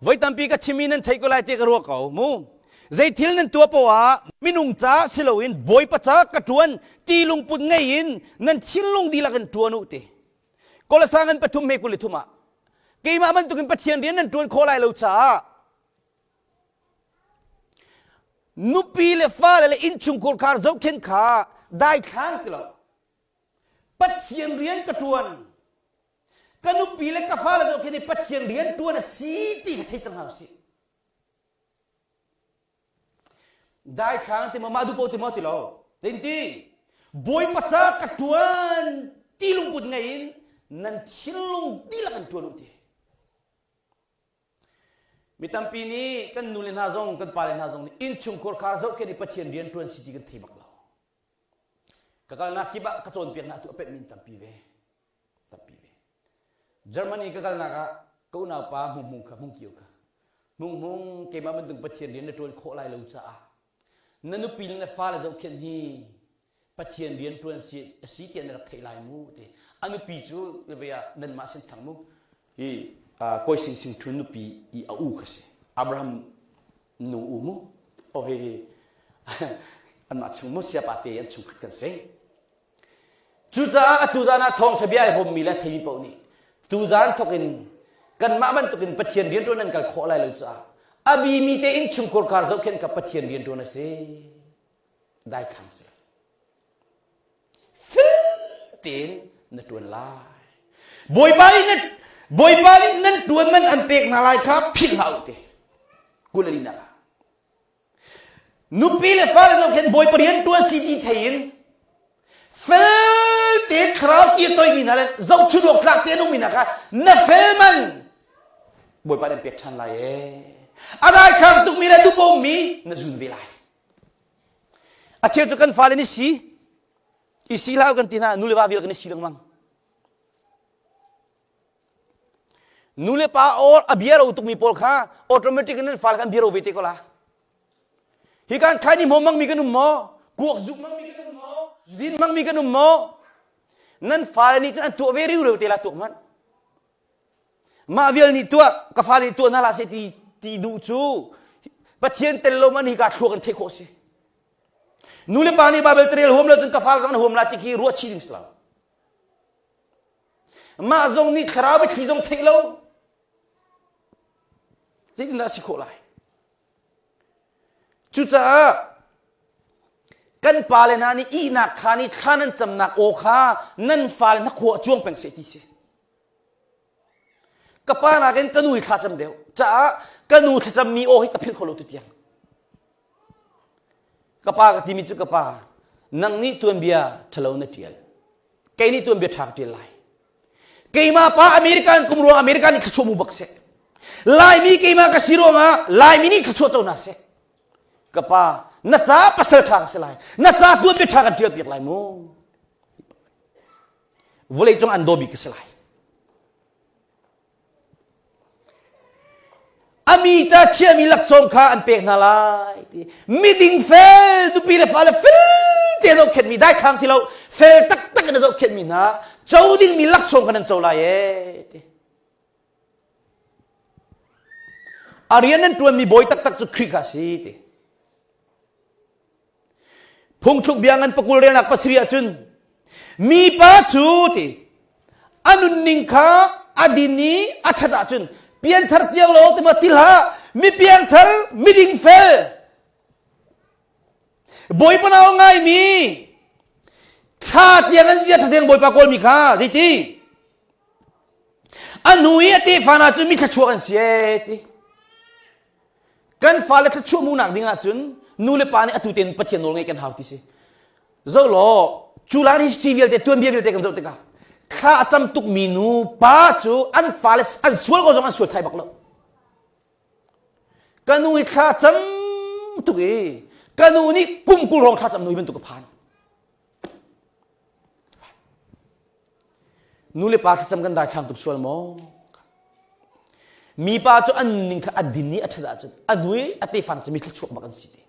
Speaker 1: Voi tampi ka chimi nan thei ko lai ti ka ruah ko mu. Zei thil nan tuah poah minung ca si loin Bawipa ca ka ṭuan ti lungput ngei in nan thinlung dihlak in ṭuan u ti. Kolasa ngan pathum he kul i thum ah keimah bantukin Pathian rian nan ṭuan khawh lai lo caah Nupi le fale le innchungkhar khar zohkhenh kha daithlang ti lo. Pathian rian ka ṭuan. Ka nupi le ka fale zohkhenh hi Pathian rian ṭuan a si ti kha thei cang hna usih. Daithlang ti maw mah duh paoh ti maw ti lo. Zeinti Bawipa ca ka ṭuan ti lungput ngei in nan thinlung dihlak in ṭuan u ti. Mi tampi nih kan nule hna zong kan pale hna zong nih innchungkhar kha zohkhenh i Pathian rian ṭuan si ti kan thei bak lo. Ka kalnak kip ah ka cawnpiak hna tu a pemh min tampi ve. Tampi ve. Germany ka kalnak ah ka unaupa Hmung Hmung kha Hmung Kio kha Hmung Hmung keimah bantuk Pathian rian na ṭuan khawh lai lo caah na nupi le na fale zohkhenh hi Pathian rian ṭuan si a si tiah na rak theih lai mu ti a nupi cu vei ah nanmah sin thang mu hi kawi sing sing ṭhun nupi i a u kha si Abraham nu u mu oh hi hi anmah chung mu siapa te an chungkhat kan si cucaah atu zan ah thawngṭha bia ai hawmmi le theimi paoh nih tuzan thawk in kanmah bantukin Pathian rianṭuan an kal khawh lai lo caah a bimi te innchungkhar khar zohkhenh ka Pathian rianṭuan a si daithlang si fel tein na ṭuan lai bawipa nih nan bawipa nih nan ṭuan man an pek hna lai kha philh hlah u ti kul ali nak ah nupi le fale zong khin bawipa rian ṭuan si ti thei in fel tein thlarau ti a toimi hna le zohchun awk tlak te an ummi hna kha na fel man bawipa nih an pek ṭhan lai ee a daithlang tukmi le duhpomi na zun ve lai A cheu cu kan fale nih si i si hlah kan ti hna nu le va vial kan i si lengmang. Nu le pa or a bia ro tukmi pawl kha automatic in nan fale kan bia ro ve te ko la. Hi kan khai ni hmawm mangmi kan um maw? Kuak zuk mangmi kan um maw? Zudin mangmi kan um maw? Nan fale nih cun an tuah ve riureu te la tuak hmanh. Mah vial nih tuah ka fale nih tuah hna hlah seh ti ti duh cu Pathian tel lo man hi ka thluak in theih khawh si. Nu le pa nih Bible carel huam lo cun ka fale zong an huam la ti khi ruah chih ding si lo. Mah zong nih thlarau biathli zong theih lo. Zeitindah a si khawh lai? Cucaah kan pale hna nih ihnak kha nih thla nan camnak aw kha nan fale hna khua cuang peng seh ti si. Ka pa nakin ka nu hi thla cam deuh caah ka nu thlacammi aw hi ka philh kho lo tutiang. Ka pa ka timi cu ka pa nang nih tuanbia ṭhalo na ṭial. Kei nih tuanbia ṭha ka ṭial lai. Keimah pa American kum ruang American nih thluachuah mu bak seh. Laimi keimah ka si ruangah Laimi nih thluachuah co hna seh. Ka pa na ca pasal ṭha ka si lai. Na ca tuanbia ṭha kan ṭial piak lai mu. Vawlei cung an daw bik ka si lai. A mi ca chiami laksawng kha an pek hna lai ti. Miding fel nupi le fale fel te zohkhenhmi daithlang ti lo fel taktak in a zohkhenhmi hna co dingmi laksawng kha nan co lai ee ti. A rian nan ṭuanmi bawi taktak cu Khrih kha a si ti. Phungthluk bia ngan pakul relnak pasarih ahcun mipa cu ti a nunning kha a din i a ṭhat ahcun pianthar tiang lo ti ma ti hlah mi piangthar miding fel Bawipa nau ngaimi thla tiang an zia ṭha Bawipa kawlmi kha zeiti a nu i a tefa hna cu mi thluachuak an si ee ti Kan fale thluachuah hmuhnak ding ahcun nu le pa nih atu tein Pathian nawl ngaih kan hau ti si. Zoh law, cu lan history vialte tuanbia vialte kan zoh tikah thla a cam tukmi nu pa cu an fale an sual ko zong an sual thai bak lo. Ka nu i thla cam tuk i ka nu nih kum 20 hrawng thla cam nu hi bantuk ka phan. Nu le pa thlacam kan daithlang tuk sual maw? Mipa cu an ning kha a din i a ṭhat ahcun a hnu i a tefa cu mi thluachuak bak an si ti.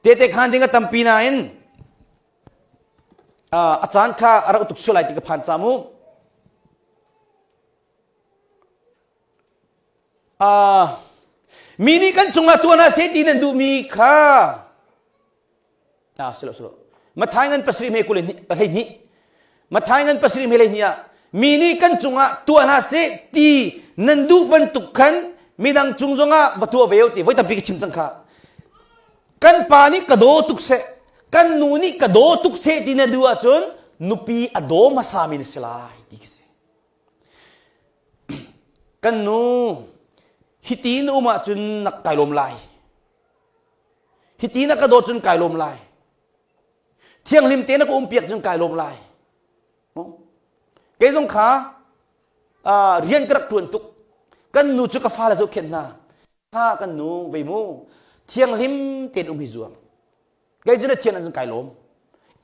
Speaker 1: Tehte khaan ding a tampi nain a caan kha a rauh tuk sual lai ti ka phan ca mu. Mi nih kan cungah tuah hna seh ti nan duhmi kha Ah, silo silo. Mathai ngan pasarih me kul hlei hnih. Mathai ngan pasarih me hlei ah mi nih kan cungah tuah hna seh ti nan duh bantuk khan midang cung zongah va tuah ve ti voi tampi ka chim cang kha. Kan pa nih ka daw tuk seh, kan nu nih ka daw tuk seh ti na duh ahcun nupi a daw hmasa mi na si lai ti ka si. Kan nu hiti na um ahcun nak kai lawm lai. Hiti na ka dawt cun kai lawm lai. Thianghlim te na ka um piak cun kai lawm lai. Kei zong kha rian ka rak ṭuan tuk. Kan nu cu ka fale zohkhenh hna. Kha kan nu vei mu thianghlim tein um hi zuam. Kei cu na thian cun kai lawm.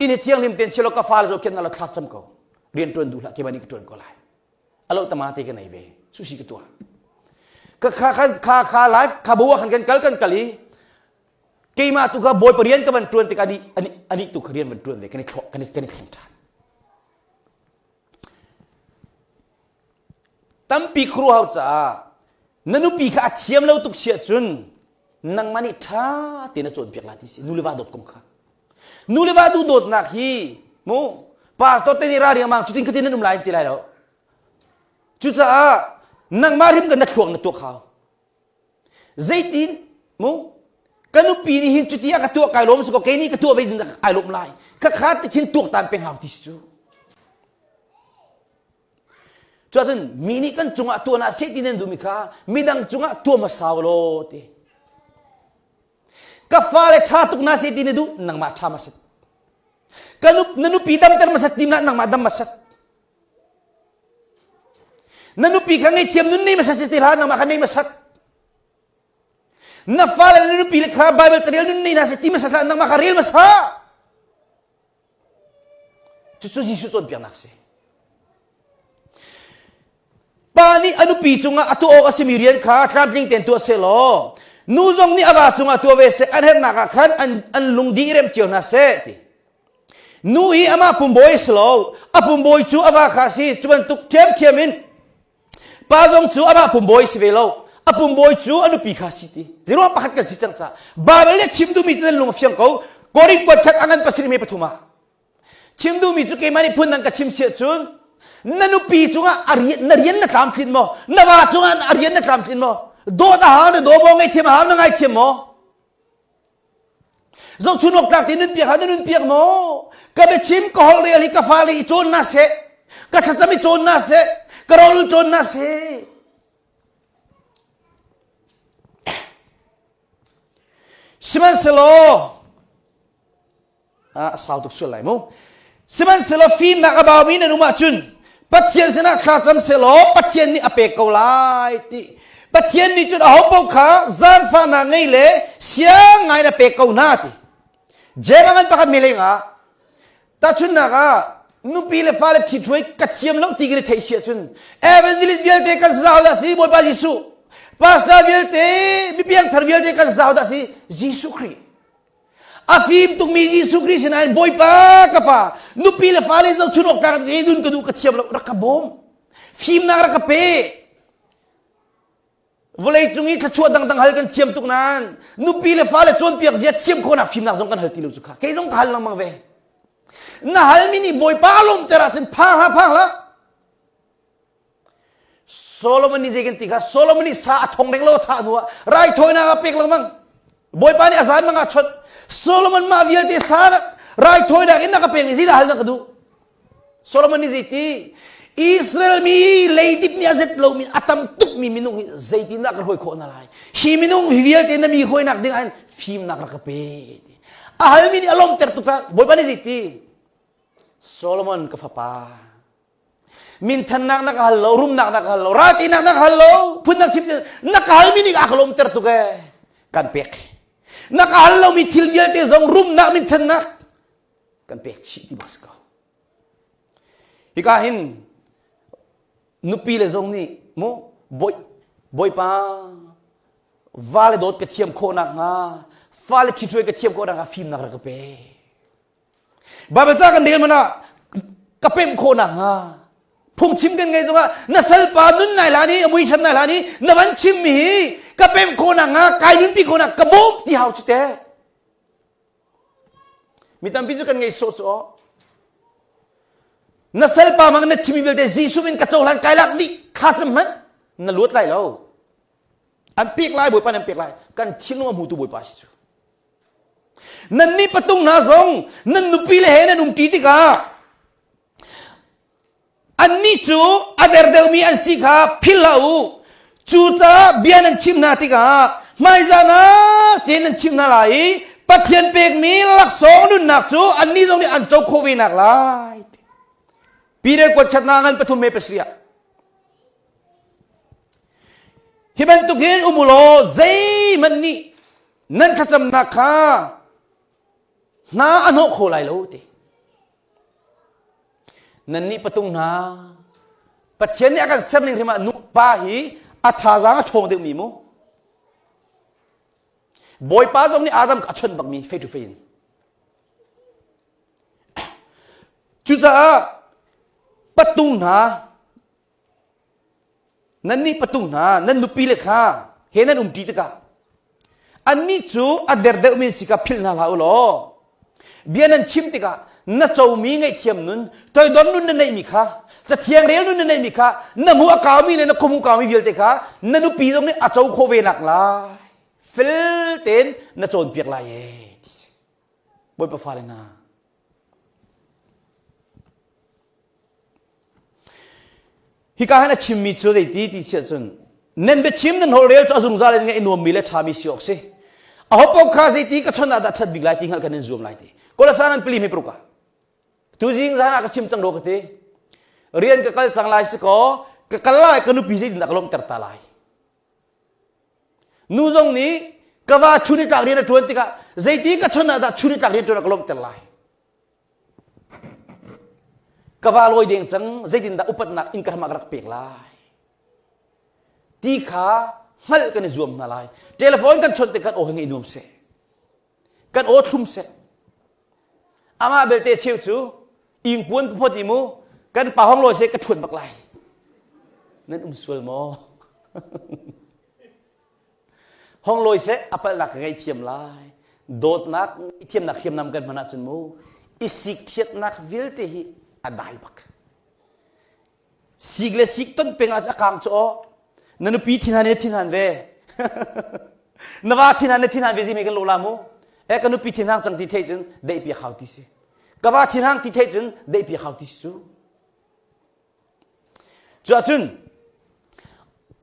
Speaker 1: Inn hi thianghlim tein chialo ka fale zohkhenh hna la thlak cam ko. Rian ṭuan duh hlah keimah nih ka ṭuan ko lai. Alo tama te ka nei ve. Sushi ka tuah. Ka kha kha kha kha life kha bu khan kan kal kan kal i keimah tu kha bawipa rian ka van ṭuan tik ani ani ani tu kha rian van ṭuan ve kan i thlo kan i kan i thleng ṭhan. Tampi khuaruahhau caah na nupi kha a thiam lo tuk siah cun nangmah nih ṭha tein na cawnpiak la ti si nu le va dawt kong kha nu le va duh dawtnak hi mu pastor te nih ra riangmang cutin khatin nan um lai ti lai lo cucaah nangmah hrim kan na thluak na tuak hau zeitin mu ka nupi nih hin cuti a ka tuah kai lawm si ko kei nih ka tuah ve ding ai lawm lai ka kha ti khin tuak tan peng hau ti si cu Cuahcun mi nih kan cungah tuah hna seh ti nan duhmi kha midang cungah tuah hmasa law ti. Ka fale ṭha tuk hna seh ti na duh nangmah ṭha hmasat. Ka nu, na nupi damter hmasat tim nangmah dam hmasat. Na nupi kha ngaihthiam nun nei hmasat si ti hlah nangmah kha nei hmasat. Na fale na nupi le kha Bible carel nun nei hna seh ti hmasat hlah nangmah kha rel hmasa. Cucu Jesuh cawnpiaknak a si. Pa nih a nupi cungah a tuah awk a simi rian kha tlamtling tein tuah seh law nu zong nih a va cungah tuah ve seh an herhnak ah khan an, an lung dih rem cio hna seh ti. Nu hi amah pumbawi a si lo a pumbawi cu a va kha a si cu bantuk ṭhiamṭhiam in Pa zong cu amah pumbawi si ve lo. A pumbawi cu a nupi kha si ti. Zeruang pakhat kan si cang ca. Bible nih chim duhmi cu nan lung a fiang ko. Korin kuat khat a ngan pasarih me pathum ah. Chim duhmi cu keimah nih phun dang ka chim siah cun na nupi cungah a rian, na rian na tlamtlin maw? Na va cungah a rian na tlamtlin maw? Dawt a hau na daw maw? Ngaihthiam a hau na ngaithiam maw? Zohchun awk tlak te nun piak na nun piak maw? Ka biachim ka holh rel hi ka fale i cawn na seh. Ka thlacam i cawn na seh. Ka rawl cawn na seh. Sihmanhsehlaw a sau tuk sual lai mu. Sihmanhsehlaw fimnak a baumi nan um ahcun Pathian sinah thla cam sehlaw Pathian nih a pek ko lai ti. Pathian nih cun aho paoh kha zaangfahnak ngei le siang ngai in a pek ko hna ti. Jeim a ngan pakhat mi lengah tahchunhnak ah. Nupi le fale ṭhithruai ka thiam lo ti kan i theih si ahcun evangelist vialte kan zau dah si Bawipa Jesuh. Pastor vialte, mipiangthar vialte kan zau dah si Jesuh Khrih. A fim tukmi Jesuh Khrih sinain Bawipa ka pa nupi le fale zohchun awk tlak nun ka duh ka thiam lo rak ka bawm. Fimnak rak ka pe. Vawlei cung i thluachuah dangdang hal kan thiam tuk nain nupi le fale cawnpiak zia thiam khawhnak fimnak zong kan hal ti lo cu kha. Kei zong ka hal lengmang ve. Na halmi nih Bawipa a lawmter ahcun phang hlah phang hlah. Solomon nih zei kan ti kha Solomon nih sa a thong reng lo thah hnu ah raithawinak a pek lengmang. Bawipa nih a zan mang ah chawnh. Solomon mah vialte sa raithawinak in na ka pek mi zeidah hal na ka duh? Solomon nih zeiti Israel mi leidip nih a zet lomi a tam tukmi minung hi zeitindah ka hruai khawh hna lai? Hi minung hi vialte na mi hruainak ding ah fimnak rak ka pe. A halmi nih a lawmter tuk caah Bawipa nih zeiti Solomon ka fapa minthannak na ka hal lo rumnak na ka hal lo raltinak na ka hal lo phundang chim na ka halmi nih a ka lawmter tuk ee kan pek na ka hal lomi thil vialte zong rumnak minthannak kan pek chih ti bak si ko. Hika hin nupi le zong nih mu bawipa vale dawt ka thiam khawh nakhnga fale ṭhithruai ka thiam khawh nakhnga fimnak rak ka pe. Bible ca kan rel man ah ka pemh khawh nakhnga phungchim kan ngei zongah na salpa nun nai hlan i a mui hram nai hlan i na van chimmi hi ka pemh khawh nakhnga kai nunpi khawh nak ka bawm ti hau cu teh. Mi tampi cu kan ngei sawh cu aw. Na salpa mang na chimi vialte Jesuh in ka cohlan kai lak dih kha cam hmanh na luat lai lo. An pek lai Bawipa nan pek lai. Kan thinlung a hmutu Bawipa si cu. Nan nih patung hna zong nan nupi le he nan umṭi tikah Annih cu a der deuhmi an si kha philh hlah u. Cucaah bia nan chimh hna tikah hmaizahnak tein nan chimh hna lai i Pathian pekmi laksawng nunnak cu annih zong nih an co khawh ve nak lai. Peter kuat khatnak ngan pathum he pasarih ah. Hi bantuk hin um u law zeihmanh nih nan thlacamnak kha hna a hnawh kho lai lo ti. Nannih patung hna, Pathian nih a kan serning hrim ah nupa hi a thazaang a ṭhawng deuhmi mu. Bawipa zong nih Adam a chawnh bakmi face to face in. Cucaah patung hna, Nannih patung hna, nan nupile kha he nan umṭi tikah annih cu a der deuhmi an si kha philh hna hlah u law bia nan chim tikah na comi ngaihthiam nun, toidor nun na neihmi kha, cathiang rel nun na neihmi kha, na hmuh a kaumi le na khuamu kaumi vialte kha na nupi zong nih a co khawh ve nak lai fel tein na cawnpiak lai ee ti si. Bawipa fale hna, Hika hin a chimmi cu zeiti ti si ahcun nan biachim nan holhrel cu a zungzal in ngaih nuammi le ṭhami si awk si. Aho paoh kha zeiti ka chawnh ah dah ṭhat bik lai ti hngalh kan in zuam lai ti. Kolasa nan pali mi paruk ah. Tuzing zan ah ka chim cang ro ka ti. Rian ka kal cang lai si kaw ka kal lai ka nupi zeitindah ka lawmhter ta lai. Nu zong nih ka va chun i tlak rian a ṭuan tikah zeiti ka chawnh ah dah chun i tlak rian ṭuan ah ka lawmhter lai. Ka va lawi deng cang zeitindah upatnak in ka hram ah ka rak pek lai ti kha hngalh kan i zuam hna lai. Telephone kan chawnh tik kan aw hi ngaih nuam seh. Kan aw thlum seh. Amah belte cheu cu ingpuan phot i mu kan pa hong lawi seh ka ṭhuan bak lai. Nan um sual maw? Hong lawi seh a palhnak ka ngaihthiam lai. Dawtnak thiamnak hriamnam kan hman ahcun mu i sikthiatnak vialte hi a dai bak. Sik le sik ton peng ah a kang cu aw. Na nupi thinhan in thinhan ve. na va thinhan na thinhan ve zi kan lo la mu. E ka nupi thinhang cang ti thei cun deih piak hau ti si. Ka va thinhang ti thei cun deih piak hau ti si cu. Cuahcun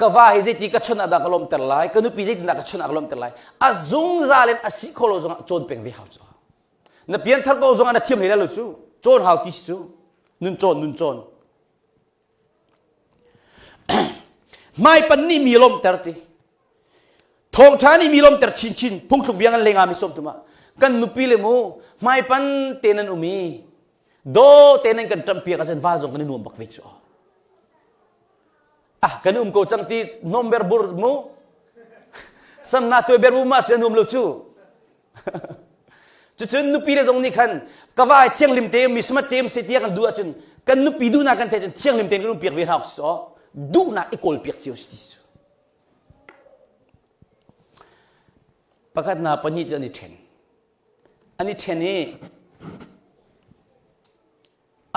Speaker 1: ka va hi zeiti ka chawnh ah dah ka lawmhter lai, ka nupi zeitindah ka chawnh ah ka lawmhter lai. A zungzal in a si kho lo zongah cawn peng ve hau cu. Na pianthar ko zongah na thiam hlei lai lo cu. Cawn hau ti si cu. Nun cawn, nun cawn. Hmaipan nih mi lawmhter ti. Thawngṭha nih mi lawmhter chinchin phungthluk bia ngan lengah mi sawm tum ah kan nupi le mu hmaipan te nan um i. Do te nan kan ṭampiak ahcun val zong kan i nuam bak ve cu. Ah kan um ko cang ti nom ber bur mu. Sam na tuai ber bu ma si nuam lo cu. Cucun nupi le zong nih khan ka vai thianghlim te mi smat te si tiah kan duh ahcun kan nupi duhnak kan theih cun thianghlim tein kan um piak ve hna so duhnak i kawl piak cio si ti su. Pakhat na pahnih cu an i ṭhen. An i ṭhen i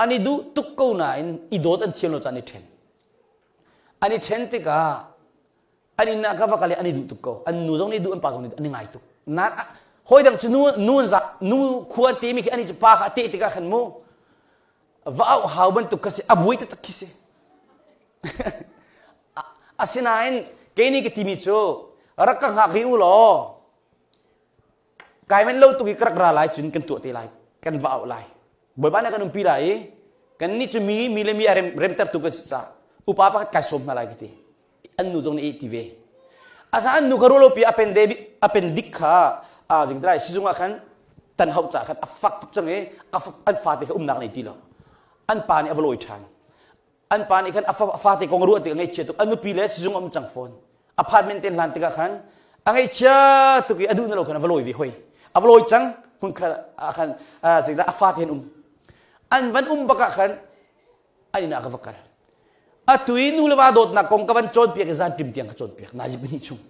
Speaker 1: an i duh tuk ko nain i dawt an thiam lo caan i ṭhen. An i ṭhen tikah an inn ah ka va kal i an i duh tuk ko. An nu zong nih duh an pa zong nih an i ngai tuk. Nain hawi dang cu nu nu an za nu khua an timi khi ani cu pa kha a teh tikah khan mu va auh hau bantuk kha si a buai taktak khi si. Asinain kei nih ka timi cu rak ka hngak rih u law kai men lo tuk i ka rak ra lai cun kan tuah te lai kan va auh lai bawipa nih kan umpi lai i kan nih cu mi mi le mi a rem, remtertu kan si caah upa pakhat kai sawm hna lai ka ti an nu zong nih ti ve asa an nu kha rualo pi apen de apen dik kha a jing drai sizung ah khan tan hau ca khan a fak tuk cang i an fate kha umnak nei ti lo an pa nih a va lawi ṭhan an pa nih khan a fate kong ruah tik a ngaihchia tuk a nupi le sizung um cang fawn apartment ten hlan tikah khan a ngaihchia tuk i a duh na lo khan a va lawi ve hoi a va lawi cang hmun kha ah khan zeidah a fate an um an van um bak ah khan an inn ah ka va kal atu i nu le va dawtnak kong ka van cawnpiak i zan tim tiang ka cawnpiak nazi pahnih chung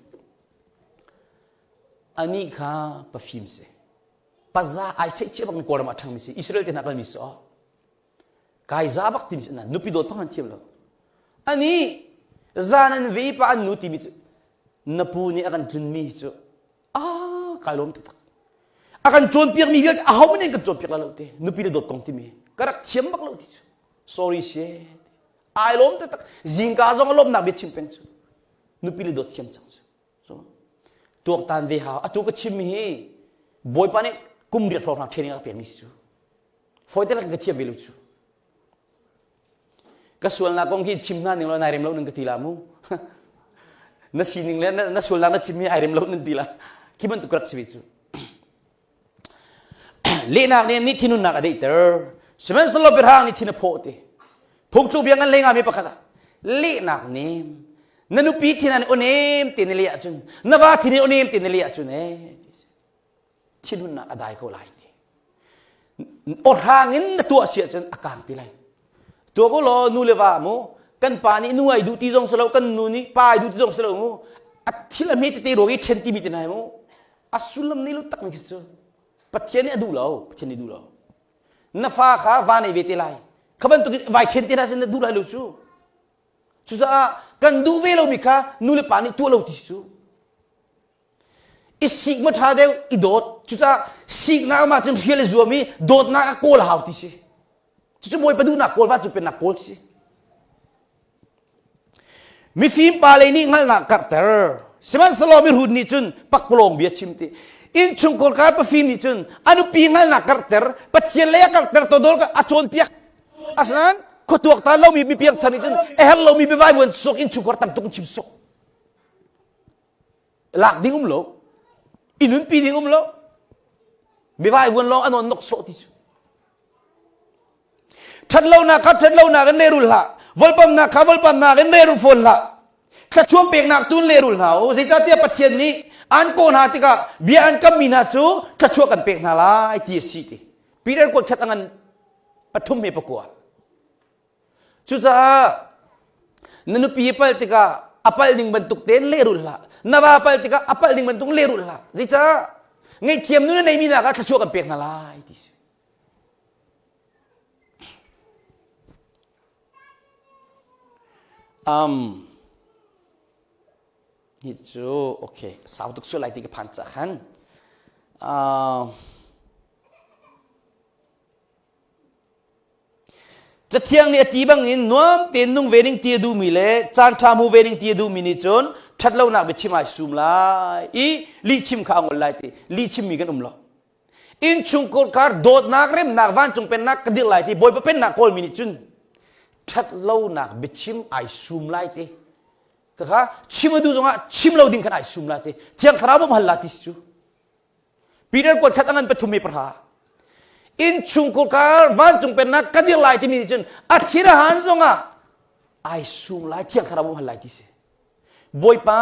Speaker 1: ani kha pafim si paza ai seih chia bak in kawlram ah ṭhangmi si Israel te hna kalmi si kai za bak timi na nupi dawt pang an thiam lo ani zan an ve pa an nu timi cu na pu nih a kan tlunmi cu a kai lawm taktak a kan cawnpiak mi vialte aho nih kan cawnpiak la lo te nupi le dawt kong timi ka rak thiam bak lo ti cu sorry sie ai lawm taktak zingka zong a lawmnak bia chim peng cu nupi le dawt thiam cang cu tuaktan ve hau atu ka chim mi hi bawipa nih kum riat hrawng training a ka pek mi si cu Fawi te ka thiam ve lo cu. Ka sualnak kong hi chim hna ning law nai rem lo nan ka ti la mu. na sining le na sualnak na chim hi ai rem lo nan ti la. Khi bantuk rak si ve cu. Lehnak nih nih thinunnak a deihter. Sihmanhsehlaw biahrang nih thin a phawh ti. Phungthluk bia ngan lengah mi pakhat ah lehnak nem na nupi thin an onem te na leh ahcun na va thin in onem te na leh ahcun eh thinhunnak a dai ko lai ti awhrang in na tuah si ahcun a kang ti lai tuah ko law nu le va mu kan pa nih nu ai duh ti zong si lo kan nu nih pa ai duh ti zong si lo mu a thil a hme tete ruang i ṭhen timi te nai mu a sullam nei lo tak mi khi cu pathian nih a duh lo pathian nih duh lo na fa kha va nei ve te lai kha bantuk vai ṭhen te hna sin na duh lai lo cu cucaah kan duh ve lomi kha nu le pa nih tuah lo ti si cu I sik ma ṭha deuh i dawt. Cucaah siknak mah cun hrial i zuam i dawtnak a kawl hau ti si. Cucu Bawipa duhnak kawl va cu pennak kawl si. Mifim pa lei nih hngalhnak karhter. Sihmanhsehlaw mihrut nih cun pakpalawng bia chim ti. Innchungkhar kar pafim nih cun a nupi hngalhnak karhter, Pathian lei a karhter todol a cawnpiak. Asinain khuatuak ta lomi mi piangthar nih cun a herh lomi biavai vuan suk innchungkhar tam tuk in chim suk. Lak ding um lo i nunpi ding um lo biavai vuan lawng an on nok sawh ti cu ṭhatlonak kha ṭhatlonak in lehrul hlah volpamnak kha volpamnak in lehrul fawn hlah thluachuah peknak tu in lehrul hna u zeicahtiah Pathian nih an kawh hna tikah bia an kammi hna cu thluachuah kan pek hna lai ti a si ti Peter kuat khat a ngan pathum he pakua Cucaah na nupi i palh tikah a palh ning bantuk tein lehrulh hlah. Na va palh tikah a palh ning bantuk lehrulh hlah. Zeicah? Ngaihthiam nu na neimi hna kha thluachuah kan pek hna lai ti si. Um, hi cu okay sau tuk sual lai ti ka phan ca khan uh, Cathiang nih a ti bangin nuam tein nung ve ning ti a duhmi le caanṭha hmu ve ning ti a duhmi nih cun ṭhatlonak biachim ai sum lai i lihchim kha a ngol lai ti lihchimmi kan um lo. Innchungkhar kar dawtnak remnak vancung pennak ka dirh lai ti Bawipa pennak kawlmi nih cun ṭhatlonak biachim ai sum lai ti kha chim a duh zongah chim lo ding khan ai sum lai ti Thiang Thlarau bawmh hal la ti si cu. Peter kuat khat a ngan pathum me pahra. Innchungkhur kar vancung pennak ka dir lai timi nih cun a thin a han zongah ai sum lai thiang thlarau bawm hal lai ti si. Bawipa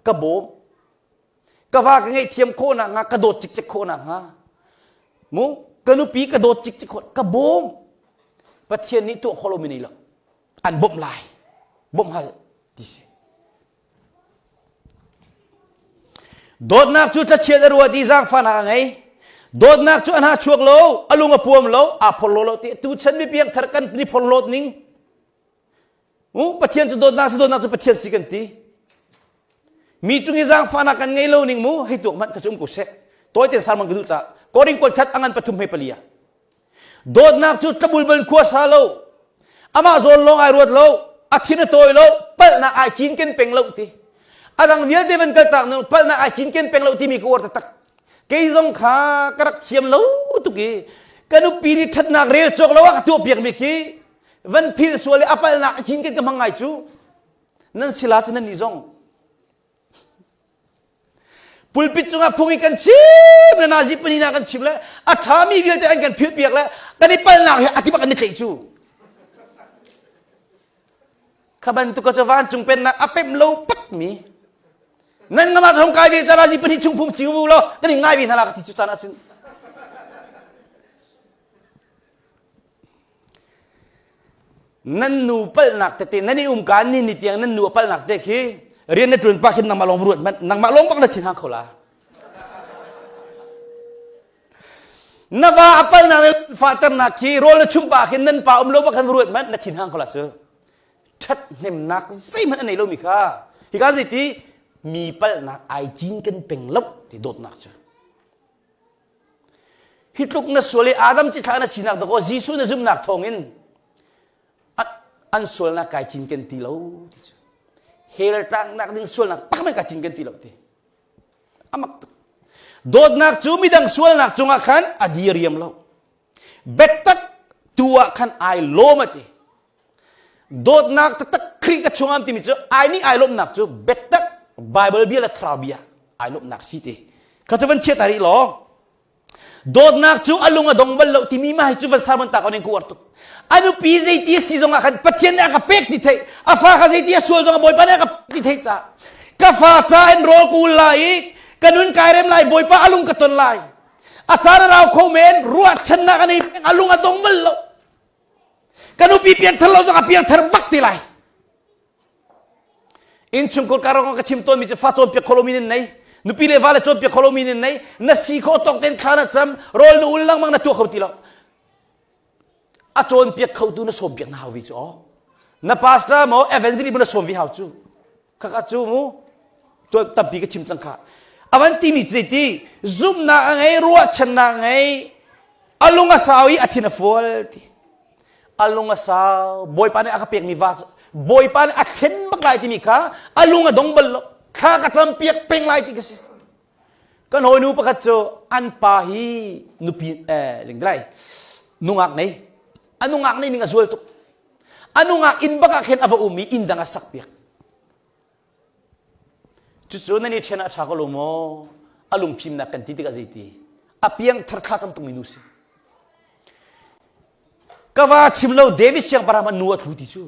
Speaker 1: ka bawm ka va ka ngaihthiam khawh nakhnga ka dawt cikcek khawh nakhnga mu ka nupi ka dawt cikcek khawh ka bawm Pathian nih tuah khawh lomi nei lo an bawmh lai bawmh hal ti si Dawtnak cu thlachiat a ruat i zaangfahnak a ngei. Dawtnak cu a hna chuak lo, a lung a puam lo, aa phorhlaw lo ti tu chan mi piangthar kan ni phorhlawt ning. U Pathian cu dawtnak si dawtnak cu Pathian si kan ti. Mi cung i zaangfahnak kan ngei lo ning mu hei tuak hmanh ka cu um ko seh. Tawi ten sarman ka duh ca. Korin kol khat angan pathum hei palia. Dawtnak cu tlabulbal khua sa lo. Amah zawn lawng ai ruat lo, a thin a tawi lo, palhnak ai cinken peng lo ti. A dang vialte van kaltak nu palhnak ai cinken peng lo timi ka uar taktak. Kei zong kha ka rak thiam lo tuk i ka nupi nih ṭhatnak rel cawk lo ah ka tuah piakmi khi van philh sual i a palhnak a cinken ka hmang ngai cu. Nan sila cu nan nih zong Pulpit cungah phung i kan chim le nazi panina kan chim le a ṭhami vialte an kan philhpiak le kan i palnak he a ti bak an i tlaih cu. Kha bantuk cu vancung pennak a pemh lo pakmi nan ngama hong kai ve ca nazi pahnih chung phung chiu lo kan i ngai ve hna la ka ti cu caan ahcun Nan nu palhnak tete nan i umka ni ni tiang nan nu a palhnak te khi rian na ṭuan pah khin nangmah lawng ruat hmanh nangmah lawng bak na thin hang kho la. Na va a palhnak le fahternak khi rawl na chumh pah khin nan pa um lo bak khan ruat hmanh na thin hang kho la cu. Ṭhathnemnak zeihmanh a nei lomi kha hika zeiti mi palhnak ai cinken peng lo ti dawtnak cu. Hi tluk na sual i Adam cithlah na sinak dakaw Jesuh na zumhnak thawngin an sualnak kai cinken ti lo ti cu. Hell tlaknak ding sualnak tak men kai cinken ti lo ti. Amak tuk. Dawtnak cu midang sualnak cungah khan a diriam lo. Biatak tu ah khan ai lawm a ti. Dawtnak taktak Khrih ka chungah timi cu ai nih ai lawmhnak cu biatak Bible bia le thlarau bia ai lawmhnak si ti. Kha cu van chiat rih law. Dawtnak cu a lung a dong bal lo timi mah hi cu van sermon ta ko ning ku uar tuk. A nupi zeiti a si zongah khan Pathian nih a ka pek ti theih, a fa kha zeiti a sual zongah Bawipa nih a ka pek ti theih caah ka fa ca in rawl ka ul lai i ka nun kai rem lai Bawipa a lung ka ton lai. A caan a rau kho men ruahchannak a nei peng a lung a dong bal lo. Ka nupi piangthar lo zong a piangthar bak te lai. Innchungkhar karong ka chim tawnmi cu fa cawnpiak kho lomi nan nei. Nupi le vale cawnpiak kho lomi nan nei. Na si khawh tawk tein thla na cam, rawl na ul lengmang na tuah kho ti lo. A cawnpiak khotu na sawmpiak na hau vi cu aw. Na pastor maw evangelist maw na sawm vi hau cu. Khaka cu mu tampi ka chim cang kha. Avan timi cu zeiti zumhnak a ngei, ruahchannak a ngei, a lung a sau i a thin a fual ti. A lung a sau, Bawipa nih a ka pekmi va cu Bawipa nih a thlen bak lai timi kha a lung a dong bal lo. Thla ka cam piak peng lai ti ka si. Kan hawinu pakhat cu an pa hi nupi eh lai nungak nei. A nungak nei ning a zual tuk. A nungak inn bak ah khin a va um i inn dang a sak piak. Cucu nan i ṭhen ah a ṭha ko lo maw? A lungfimnak kan ti tikah zeiti? A piang thar thla cam tungmi nu si. Ka va chim lo David siangpahrang man nu a thlu ti cu.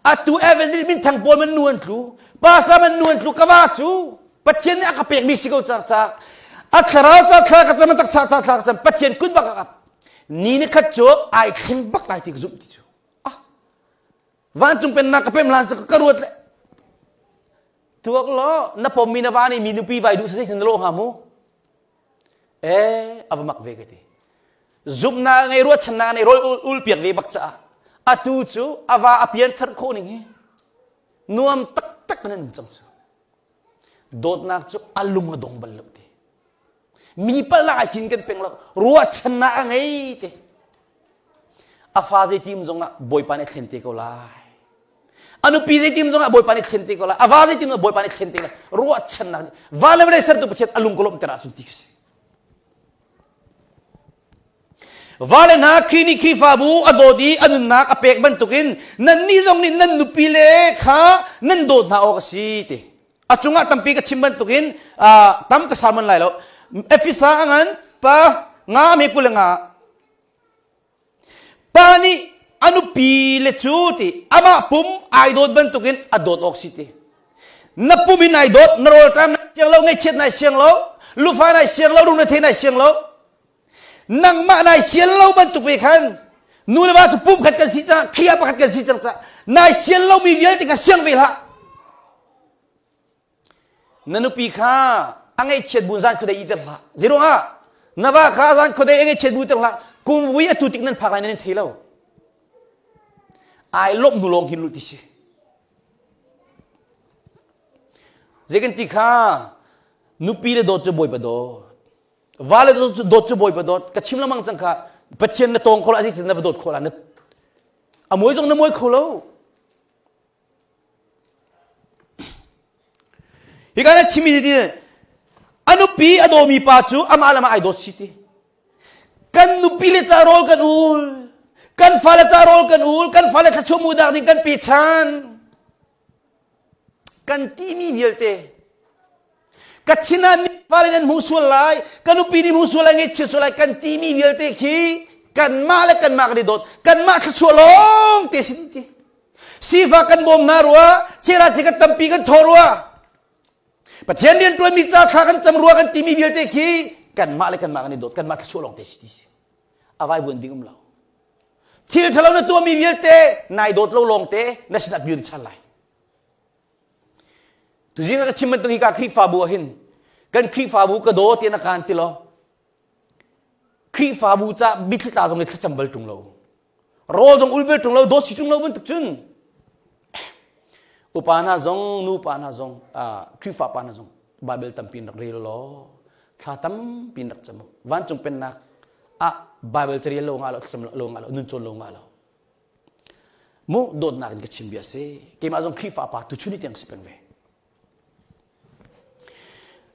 Speaker 1: Atu Evangelist minthang pawl man nu an tlu, pastor man nu an tlu, ka va cu Pathian nih a ka pekmi si ko cang ca. A thlarau ca thla ka cam, a taksa ca thla ka cam, Pathian kut bak a kap. Ni ni khat cu ai thleng bak lai ti ka zumh ti cu. Ah, vancung pennak ka pem hlan sa ka ruat le tuak law na pommi na va nih mi nupi vai duh sa na lawh hnga mu eh a va mak ve ka ti zumhnak ngei ruahchannak ngei rawl ul piak ve bak caah atu cu a va a pian thar khawh ning hi nuam taktak nan um cang cu dawtnak cu a lung a dong bal lo ti Mi palh ai cin kan peng lo. Ruahchannak a ngei te. A fa zeitim zongah Bawipa nih a thlen te ko lai. A nupi zeitim zongah Bawipa nih thlen te ko lai. A va zeitim zongah Bawipa nih thlen te lai. Ruahchannak va le vawlei sertu Pathian a lung ka lawmhter ahcun ti ka si. Vale hna Khrih nih Khrihfabu a dawt i a nunnak a pek bantukin nannih zong nih nan nupi le kha nan dawt hna awk a si ti. A cungah tampi ka chim bantukin tam ka sermon lai lo. Efesa a ngan pa. Nga me kul nga. Pa nih a nupi le cu ti amah pum ai dawt bantukin a dawt awk si ti. Na pum in ai dawt, na rawlṭam nai siang lo, ngaihchiat nai siang lo, lufa nai siang lo, rung na thei nai siang lo. Nangmah nai sian lo bantuk ve khan nu le va cu pum khat kan si cang, Khrih ah pakhat kan si cang caah nai sian lomi vialte kha siang ve hlah. Na nupi kha a ngaihchiat bu zan khuadei iter hlah. Zeiruangah? Na va kha zan khuadei a ngaihchiat bu iter hlah. Kum vui atu tik nan phak lai nan thei lo. Ai lawmh hnu lawng hin lu ti si. Zei kan ti kha nupi le dawt cu bawipa dawt. Va le dawt cu bawipa dawt. Ka chim lengmang cang kha Pathian na tawng kho la asi na va dawt kho la. A muai zong na muai kho lo. Hika na chimmi ti a nupi a dawmi pa cu amah le amah ai dawt si ti. Kan nupi le ca rawl kan ul, kan fale ca rawl kan ul, kan fale thluachuah mu dak ding kan pechan. Kan timi vialte ka thin ah fale nan hmu sual lai, ka nupi nih hmu sual lai, ngaihchia sual lai, kan timi vialte khi kanmah le kanmah kan i dawt, kanmah thluachuah lawng te si ti. Sifak kan bawm hna rua, chera chi kan tampi kan thaw rua. Pathian rian ṭuanmi ca thla kan cam rua kan timi vialte khi kanmah le kanmah kan i dawt, kanmah thluachuah lawng te si ti si. A vai vuan ding um lo. Thil ṭhalo na tuahmi vialte nai dawt lo lawng te na sinah bir chan lai. Tuzing ka chim bantuk hi ka Khrihfabu ah hin kan Khrihfabu ka daw ti na kaan ti lo. Khrihfabu ca mitthli tla zong i thlacam bal ṭung lo. Rawl zong ul bal ṭung lo, dawt si ṭung lo bantuk cun upa hna zong, nupa hna zong, Khrihfa pa hna zong Bible tampi in rak rel law thla tampi in rak cam u. Vancung pennak ah Bible carel lo ngah lo, thlacam lo ngah lo, nun cawn lo ngah lo. Mu dawtnak in ka chim bia si. Keimah zong Khrihfa pa tuchun ni tiang si peng ve.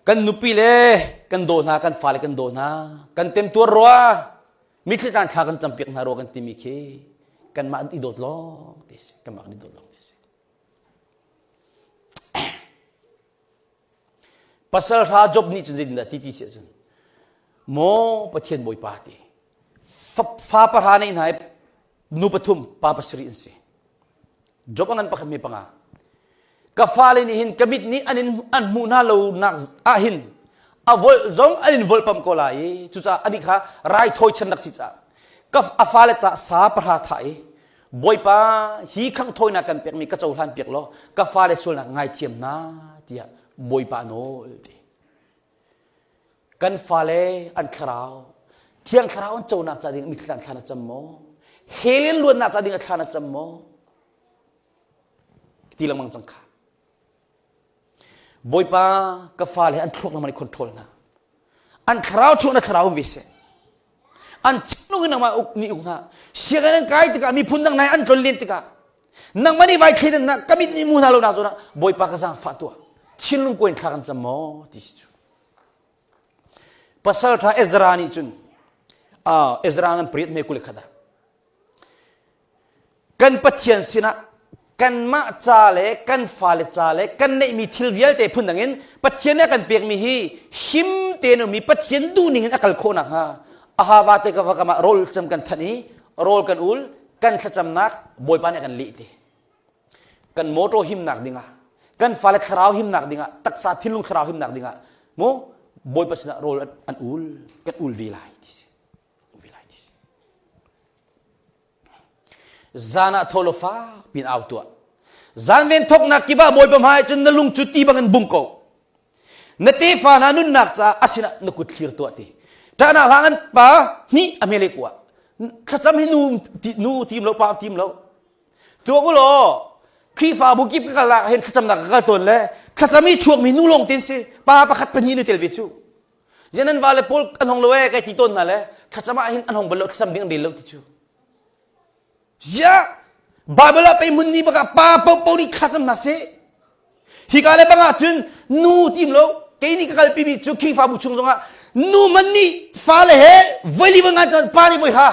Speaker 1: Kan nupi le kan daw hna, kan fale kan daw hna, kan temtuar rua, mitthli tlan thla kan campiak hna rua kan timi khi kanmah i dawt lawng ti si, kanmah kan i dawt lawng ti si. Pasal hra Job nih cun zeitindah ti ti si ahcun maw Pathian Bawipa ti fa pahra nei hna i nu pathum pa pasarih an si. Job a ngan pakhat mi panga. Ka fale nih hin ka mit nih an in an hmuh hna lo nak ah hin a volh zong an in volh pam ko lai i cucaah anih kha raithawi chan rak si caah ka a fale ca sa pahra thah i Bawipa hi khanghthawinak kan pekmi ka cohlan piak law ka fale sualnak ngaithiam hna tiah Bawipa nawl ti. Kan fale an thlarau, thiang thlarau an conak ca ding mitthli thla na cam maw? Hell in luatnak ca ding a thla na cam maw? Ti lengmang cang kha. Bawipa ka fale an thluak nangmah nih control hna. An thlarau chung na thlarau um ve seh. An thinlung in nangmah uk nih uk hna. Sianginn an kai tikah miphun dang nai an tlon len tikah nangmah nih vai thleidan na ka mit nih mu hna lo nak zawn ah Bawipa ka zaangfah tuah. Thinlung kuain thla kan cam maw ti si cu. Pasal ṭha Ezra nih cun Ezra ngan pariat me kul khat ah kan Pathian sinah kanmah ca le kan fale ca le kan neihmi thil vialte phun dangin Pathian nih a kan pekmi hi him tein ummi Pathian duhning in a kal khawh nakhnga ahava te ka va kam ah rawl cam kan thanh i rawl kan ul kan thlacamnak Bawipa nih a kan leh te. Kan motor himnak dingah kan fale thlarau himnak dingah taksa thinlung thlarau himnak dingah mu Bawipa sinah rawl an ul kan ul ve lai ti si ve lai ti si zan ah tho law fak pin au tuah zan ven thoknak kip ah Bawipa hmai cun na lung cu ti bangin bung ko na tefa hna nunnak caah a sinah na kut thlir tuah ti ṭahnak hlang an pa hnih a hmele kua thlacam hi nu nu tim lo pa tim lo Tuak u law Khrihfabu kip ka kal ah hin thlacamnak ka kal tawn le thlacam i chuakmi nu lawng tin si pa pakhat pahnih nu tel ve cu. Zian nan vale pawl an hong lo ee kai ti tawn hna le thlacam ah hin an hong bal lo thlacam ding an rel lo ti cu. Ziah Bible ah pei mun ni bak ah pa popo nih thlacam hna seh. Hika le bang ah cun nu tim lo kei nih ka kalpi mi cu Khrihfabu chung zongah nu man nih fale he voi li voi ngan cun pa nih voi ha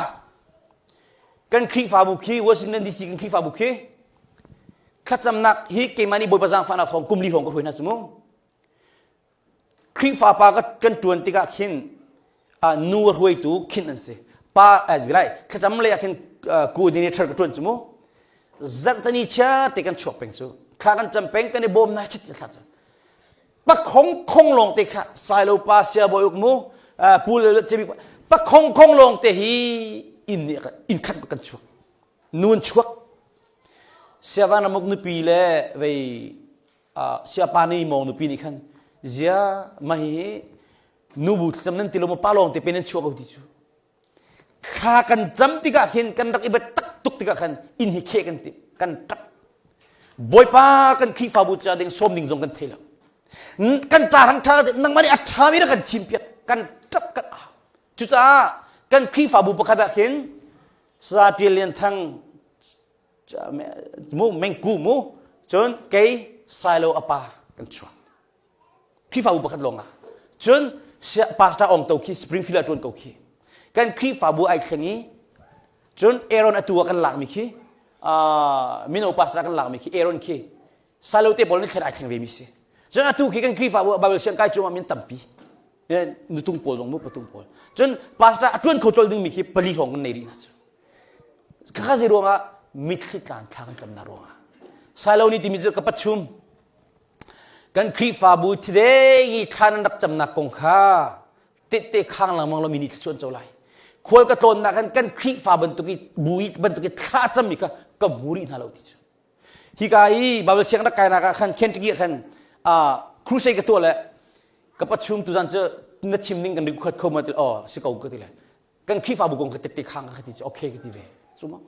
Speaker 1: Kan Khrihfabu khi Washington DC kan Khrihfabu khi thlacamnak hi keimah nih Bawipa zaangfahnak thawng kum li hrawng ka hruai hna cu mu. Khrihfa pa kan ṭuan tikah khin. Nu hruaitu khinh an si. Pa lai thlacam lei ah khin coordinator ka ṭuan cu mu. Zarhtani chiar te kan chuak peng cu. Thla kan cam peng kan i bawm na chit thla cu. Pakhong khong lawng te kha Sailo pa sia bawi uk mu pu le cebi pakhong khong lawng te hi inn nih inn khat kan chuak. Nu an chuak. Siavan ramuk nupi le vei siapa nei mong nupi nih khan zia mah hi nubu thlacam nan ti lo maw pa lawng te pe nan chuak ko ti cu thla kan cam tikah khin kan rak i biatak tuk tikah khan inn hi kheh kan ti kan ṭap bawipa kan Khrihfabu ca ding sawm ding zong kan thei lo kan ca rang ṭha nangmah nih a ṭhami na kan chim piak kan ṭap kan au cucaah kan Khrihfabu pakhat ah khin Sa Ṭial Lian Thang mu mengku mu cun kei sailo apa kan chuak Khrihfabu pakhat lawng ah cun pastor ong to khi Springfield ah ṭuan ko khi kan Khrihfabu ai thleng i cun Aaron atu ah kan lakmi khi mino pastor kan lakmi khi Aaron khi sailo te pawl nih thlen ai thleng ve mi si cun atu khi kan Khrihfabu Bible siang kai cungah min tampi nutung pawl zong mu patung pawl cun pastor a ṭuan kho col dingmi khi pali hrawng kan nei rih hna cu Khakha zei ruangah mitthli tlan thla kan camnak ruangah Silo ni timi cu ka pachum kan Khrihfabu thideng i thla nan rak camnak kong kha tette khang lengmang lo mi nih thluachuah an co lai. Khual ka tlawnnak kan kan Khrihfa bantuk i bu i bantuk i thla cammi kha ka hmu rih hna lo ti cu. Hika i Bible siang rak kainak ah khan Kentucky ah khan crusade ka tuah le ka pachum tuzan cu na chim ning kan record kho ma ti oh si ko ka ti le kan Khrihfabu kong kha tette khang ka ti cu okay ka ti ve cu ma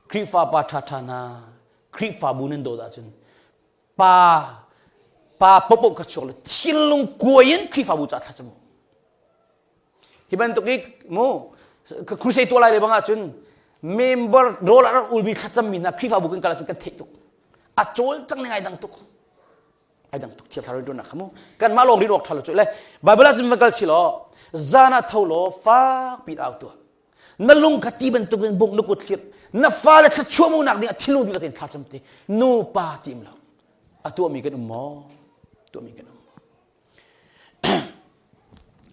Speaker 1: Khrihfa pa ṭha ṭha hna Khrihfabu nan dawt ahcun pa pa popo kha chuak le thinlung kuai in Khrihfabu ca thlacam u hi bantuk i mu crusade tuah lai le bang ahcun member rawl a rak ulmi thlacam mi hna Khrihfabu kan kal ahcun kan theih tuk a cawl cang ning ai dang tuk ai dang tuk thiang thlarau rianṭuannak kha mu kanmah lawng rian awk ṭha lo cu le Bible ah cun va kal chi law zan ah tho law fak piin au tuah na lung kha ti bantukin bungh na kut thlir na fale thluachuah munak ding ah thinlung dihlak in thlacam te nu pa tim lo a tuahmi kan um maw tuahmi kan um maw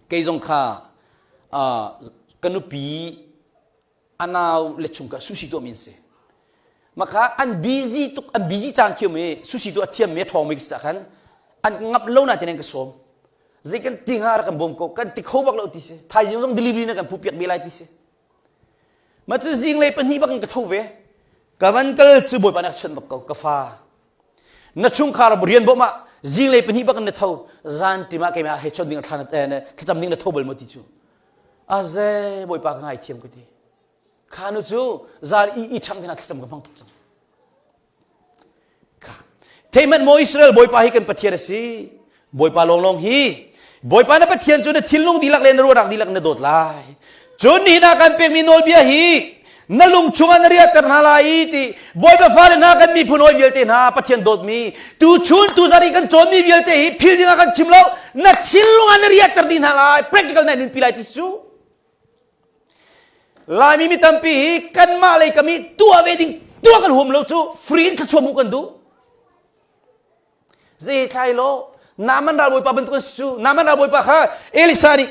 Speaker 1: kei zong kha ka nupi a nau le chung kha sushi tuahmi an si makha an busy tuk an busy caan thiam i sushi tu a thiam mi a ṭhawng mi ka khan an ngap lo na tin an ka sawm zei kan ti hnga rak kan bawm ko kan ti kho bak lo ti si thaizing zong delivery na kan phu piak be lai ti si ma cu zinglei pahnih bak in ka tho ve ka van kal cu bawipa nih a chawnh bak ko ka fa na chungkhar rian bawm ah zinglei pahnih bak in na tho zan tim ah keimah hei chawnh ding thla thlacam ding na tho bal maw ti cu aze bawipa ka ngaithiam ka ti kha nu cu zan i i chang khin thlacam ka hmang tuk cang kha theihmanh maw Israel bawipa hi kan Pathian a si bawipa lawnglawng hi bawipa na Pathian cu na thinlung dihlak le na ruahnak dihlak na dawt lai cun nihin ah kan pekmi nawlbia hi na lung chungah na riahter hna lai i ti Bawipa fale hna kan miphun hawi vialte hna Pathian dawtmi tu chun tu zan i kan cawnmi vialte hi phil dingah kan chim lo na thinlung ah na riahter dih hna lai practical na nunpi lai ti su Laimi mi tampi hi kanmah lei kami tuah ve ding tuah kan huam lo cu free in thluachuah hmuh kan duh zei thlai lo Naaman ralbawipa bantuk an si cu Naaman ralbawipa kha Elisa nih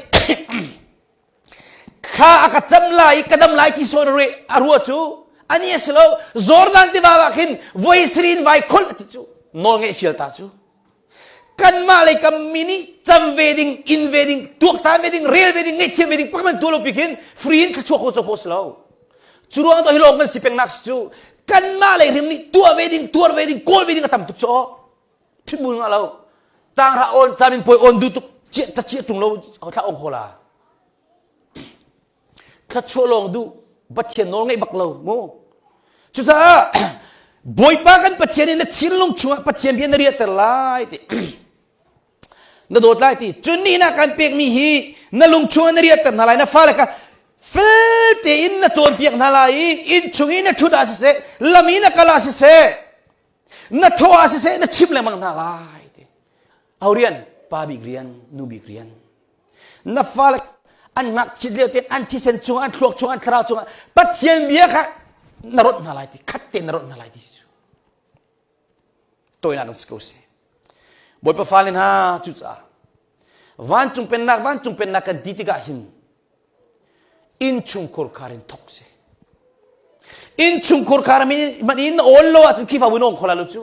Speaker 1: Thla a ka cam lai i ka dam lai ti sawn a ruah cu ani a si lo Jordan tiva ah khin voi sirin vai kholh ti cu nawl ngeih fial ta cu kanmah lei kam mi nih cam ve ding in ve ding tuaktan ve ding rel ve ding ngaihthiam ve ding pakman tuah lo pi khin free in thluachuah kho co kho si lo cu ruang to hi lawng kan si pengnak si cu kanmah lei hrim nih tuah ve ding tuar ve ding kawl ve ding a tam tuk cu ṭhitmul ngah lo tanghra on camin puai on duh tuk chiah cachiah ṭung lo thla ong khola thluachuah lawng duh Pathian nawl ngeih bak lo mu cucaah Bawipa kan Pathian in na thinlung chungah Pathian bia na riahter lai ti na dawt lai ti cun ni na kan pekmi hi na lung chungah na riahter hna lai na fale kha fel tein na cawnpiak hna lai i inn chung i na ṭhut ah siseh lam i na kal ah siseh na thaw ah siseh na chim lengmang hna lai ti ho rian pa bik rian nu bik rian na fale an ngakchit lio tein an thisen chung an thluak chung an thlarau chung Pathian bia kha na rawt hna lai ti khat tein na rawt hna lai ti cu toinak an si ko si Bawipa fale hna cucaah. Vancung pennak vancung pennak kan ti tikah hin innchungkhur khar in thok si. Innchungkhur khar man in na awl lo ahcun Khrihfabu na ong kho la lo cu.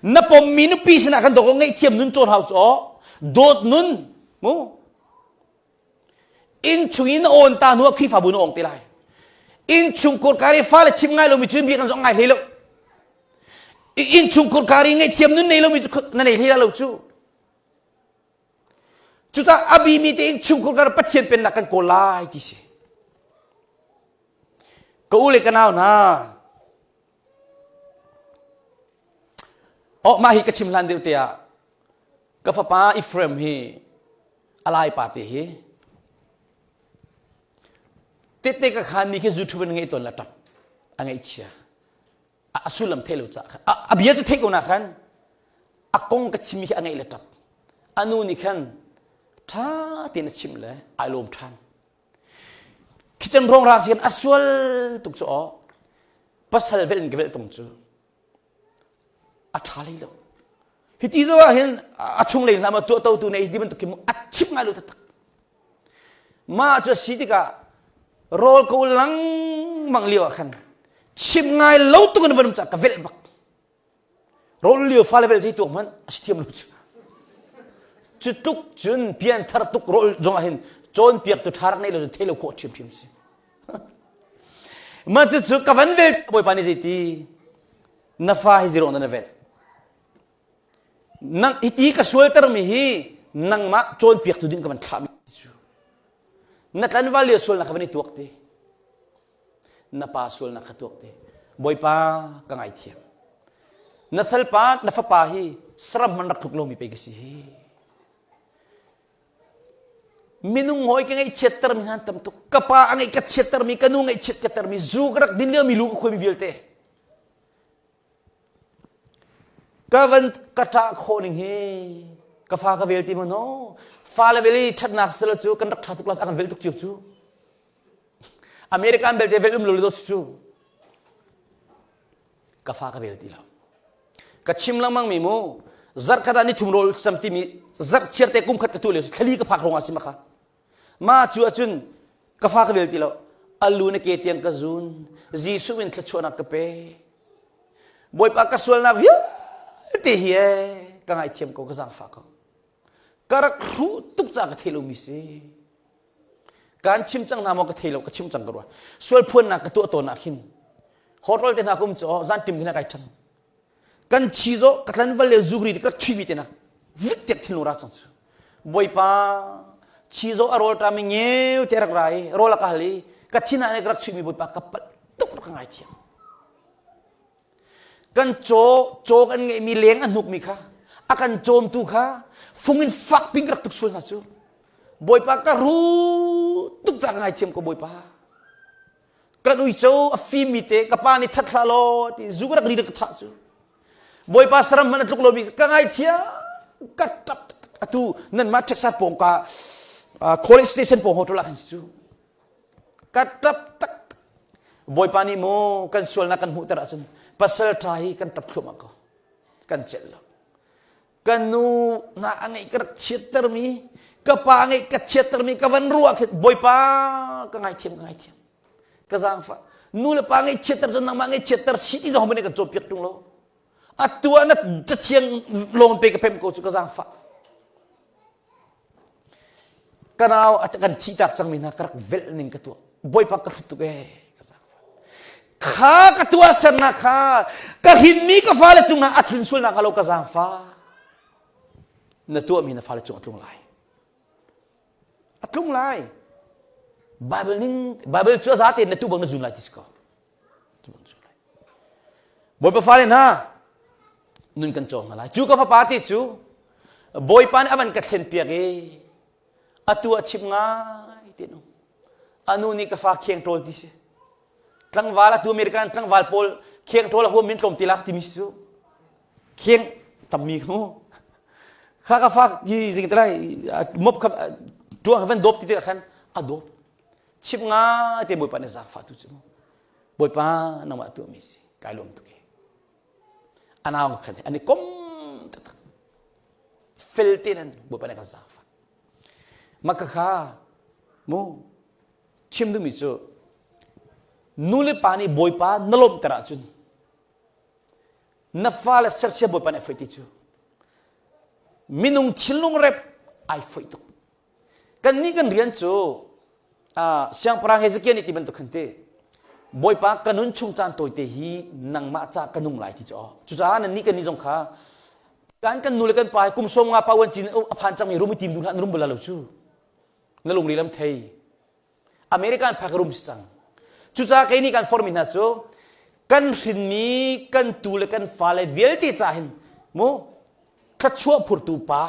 Speaker 1: Na pommi nupi sinah kan dawk ngaihthiam nun cawn hau cu dawt nun mu Innchung in na awn ta hnu ah Khrihfabu na awng te lai. Innchungkhur kar i fale chim ngai lomi cu bia kan zong ngai hlei lo. Innchungkhur kar i ngaihthiam nun nei lomi cu na nei hlei lo cu. Cucaah a bimi te innchungkhur kar Pathian pennak kan kawl lai ti si. Ka u le ka nau hna, Oh, mah hi ka chim hlan deuh te ah ka fapa Ephraim hi a lai pa te hi tete ka khan mi khi zu thu ngei ton la tap a ngeih chia a sullam thei lo ca a bia cu thei ko na khan a kong ka chim mi khi a ngeih le tap a nu nih khan tha tein a chim le ai lawm than khichan rong rak sian a sual tuk cu aw pasal vel in ka vel tung cu a ṭha hlei lo. Hiti zong ah hin a chunglei hna ma tuahto tu nei ti bantuk khi a chim ngai lo taktak. Mah cu a si tikah rawl ko lengmang lio ah khan chim ngai lo tuk in van um caah ka velh bak. Rawl lio fale velh zei tuak hmanh a si thiam lo cu. Cu tluk cun pianthar tuk rawl zong ah hin cawnpiaktu ṭha rak nei lo thei lo khawh ṭhiamṭhiam si. Mah cucu ka van vel Bawipa nih zeiti na fa hi zirong na vel nang hiti ka sualtermi hi nangmah cawnpiaktu ding ka van thlahmi cu na tlanval lio sualnak kha van i tuak te na pa sualnak kha tuak te Bawipa ka ngaithiam na salpa na fapa hi saram man rak tluk lomi pei ka si hi Minung hawi ka ngaihchiattermi hna an tam tuk. Ka pa a ngaih ka chiattermi, ka nu ngaihchiat ka termi, zu ka rak din liomi lu ka khuaimi vialte. Ka van ka ṭah khawh ning hi ka fa ka vel ti maw no? Fa le vel i ṭhatnak silo cu kan rak ṭha tuk la a kan vel tuk cio cu. American belte vel um lo le cu. Ka fa ka vel ti lo. Ka chim lengmang mi mu zarh khat ah ni thum rawl sam timi zarh chiar te kum khat ka tu lio thlali ka phak rong ah si ma kha ma cu ahcun ka fa ka vel ti lo alu na ke tiang ka zun Jesuh in thluachuahnak ka pe Bawipa ka sualnak vialte hi e ka ngaithiam ko ka zaangfah ko ka rak hruh tuk ca ka thei lomi si Kan chim cang hna maw ka thei lo ka chim cang ka ruah. Sual phuannak ka tuah tawn ah khin hotel te hna ka um cu zan tim te hna kai ṭhang. Kan chi zo ka tlan val le zukri ka chuimi te nak vik tiak thinlung ra cang cu. Bawipa chi zo a rawl ṭam i ngeu te rak ra i rawl a ka hal i ka thin ah nih ka rak chuimi Bawipa ka palh tuk rak ka ngaithiam. Kan caw caw kan ngeihmi leng a hnukmi kha a kan cawmtu kha fung in fak ping ka rak tuk sual hna cu. Bawipa ka ru tuk ca ka ngaithiam ko Bawipa. Kan uico a fimmi te ka pa nih that hlah law ti zu ka rak ri ka thah cu. Bawipa saram hmanh a tluk lomi ka ngaithiam ka tap atu nanmah Texas pawng ka college station pawng hotel ah khan si cu. Ka tap tak Bawipa nih mu kan sualnak kan hmuhter ahcun pasal ṭha hi kan ṭap thluahmah ko. Kan celh lo. Ka nu na a ngeih ka rak chiattermi ka pa a ngeih ka chiattermi ka van ruah khin bawipa ka ngaithiam ka ngaithiam ka zaangfah nu le pa ngeih chiatter cu nangmah ngeih chiatter si ti zong ban kan cawnpiak ṭung lo atu ah na cathiang lawng pe ka pem ko cu ka zaangfah ka nau kan thih tak cangmi hna ka rak velh ning ka tuah bawipa ka hrut tuk ee ka zaangfah kha ka tuah sernak kha ka hrinmi ka fale cungah a tlun sualnak hnga lo ka zaangfah na tuahmi na fale cung a tlung lai a tlung lai Bible ning Bible cu a za tein na tu bang na zun lai ti si ko Bawipa fale hna nun kan cawng hna lai cu ka fapa te cu Bawipa nih a van ka thlen piak i atu a chim ngai ti nu anu nih ka fa kheng ṭawl ti si tlangval atu American tlangval pawl kheng ṭawl a huam min tlawm ti lak timi si cu kheng tammi khu kha ka fa hi zing te lai mop kha tuang van dawp ti te khan a dawp chim ngai te Bawipa nih zaangfah tu cu Bawipa nangmah tuahmi si kai lawm tuk e anau khan an i kom taktak fel te nan Bawipa nih kan zaangfah. Mah khakha mu chim duhmi cu nu le pa nih Bawipa na lawmhter ahcun na fale sersiam Bawipa nih a foih ti cu minung thinlung rep ai foih tuk. Kannih kan rian cu siangpahrang Hezekiah nih ti bantuk khan ti Bawipa ka nun chung caan tawite hi nangmah ca ka nung lai ti cu cucaah nannih kannih zong kha kan kan nu le kan pa kum som nga pa wan cin a phan cangmi rum i tim duh hlah na rum bal lo cu na lungri lam thei American phak rum si cang cucaah kei nih kan formi hna cu kan hrinmi kan tu le kan fale vialte ca hin mu thluachuah phurtu pa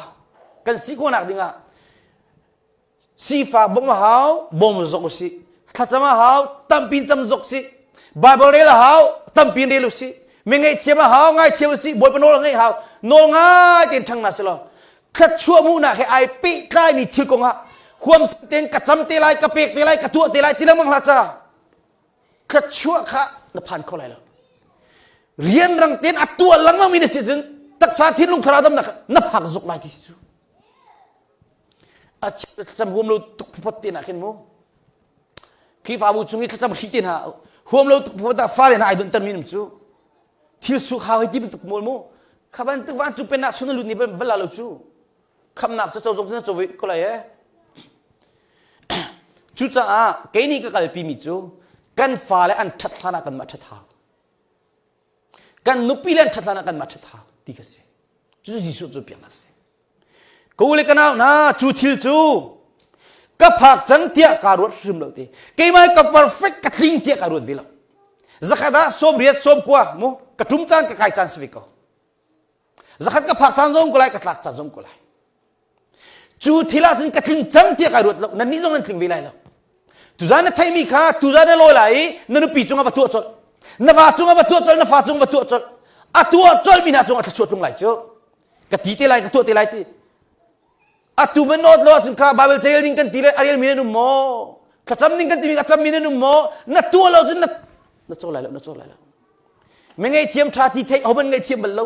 Speaker 1: kan si khawhnak dingah sifak bawmh a hau bawm zok usih thlacam a hau tampin cam zok si Bible rel a hau tampin rel usih mi ngaihthiam a hau ngaithiam usih Bawipa nawl a ngaih hau nawl ngai tein ṭhang na si lo thluachuah hmuhnak he ai pehtlaimi thil kongah huam tein ka cam te lai ka pek te lai ka tuah te lai ti lengmang hlah ca thluachuah kha na phan kho lai lo rianrang tein a tuah lengmang mi na si cun taksa thinlung thlarau damnak na phak zuk lai ti si cu a thlacam huam lo tuk phot te na khin mu Khrihfabu chung i thlacam hri te hna huam lo tuk phot ah fale hna ai donter mi cu thil suk hau hei ti bantuk mawl mu kha bantuk vancung pennak chung na lut ni bal la lo cu khamnak cu co zong cu na co ve ko lai e cucaah kei nih ka kalpi mi cu kan fale an ṭhat hlan ah kanmah ṭhat hau kan nupi le an ṭhat hlan ah kanmah ṭhat hau ti ka si cucu Jesuh cu piaknak si Ka u le ka nau hna cu thil cu ka phak cang tiah kaa ruat hrim lo ti. Keimah ka perfect ka tling tiah kaa ruat ve lo. Zakhat ah 80 90 mu ka ṭum caan ka kai caan si ve ko. Zakhat ka phak caan zong ko lai ka tlak caan zong ko lai. Cu thil ah cun ka tling cang tiah kai ruat lo. Nannih zong nan tling ve lai lo. Tuzan na theihmi kha tuzan na lawi lai i na nupi cungah va tuah colh. Na va cungah va tuah colh, na fa cungah va tuah colh. A tuah colhmi hna cungah thluachuah tlung lai cu. Ka ti te lai, ka tuah te lai ti. Atu man nawt lo ahcun kha Bible carel ding kan ti le a relmi nan um maw? Thlacam ding kan timi a cammi nan um maw? Na tuah lo cun na na caw lai lo, na caw lai lo. Mi ngaihthiam ṭha ti theih, homan ngaihthiam bal lo.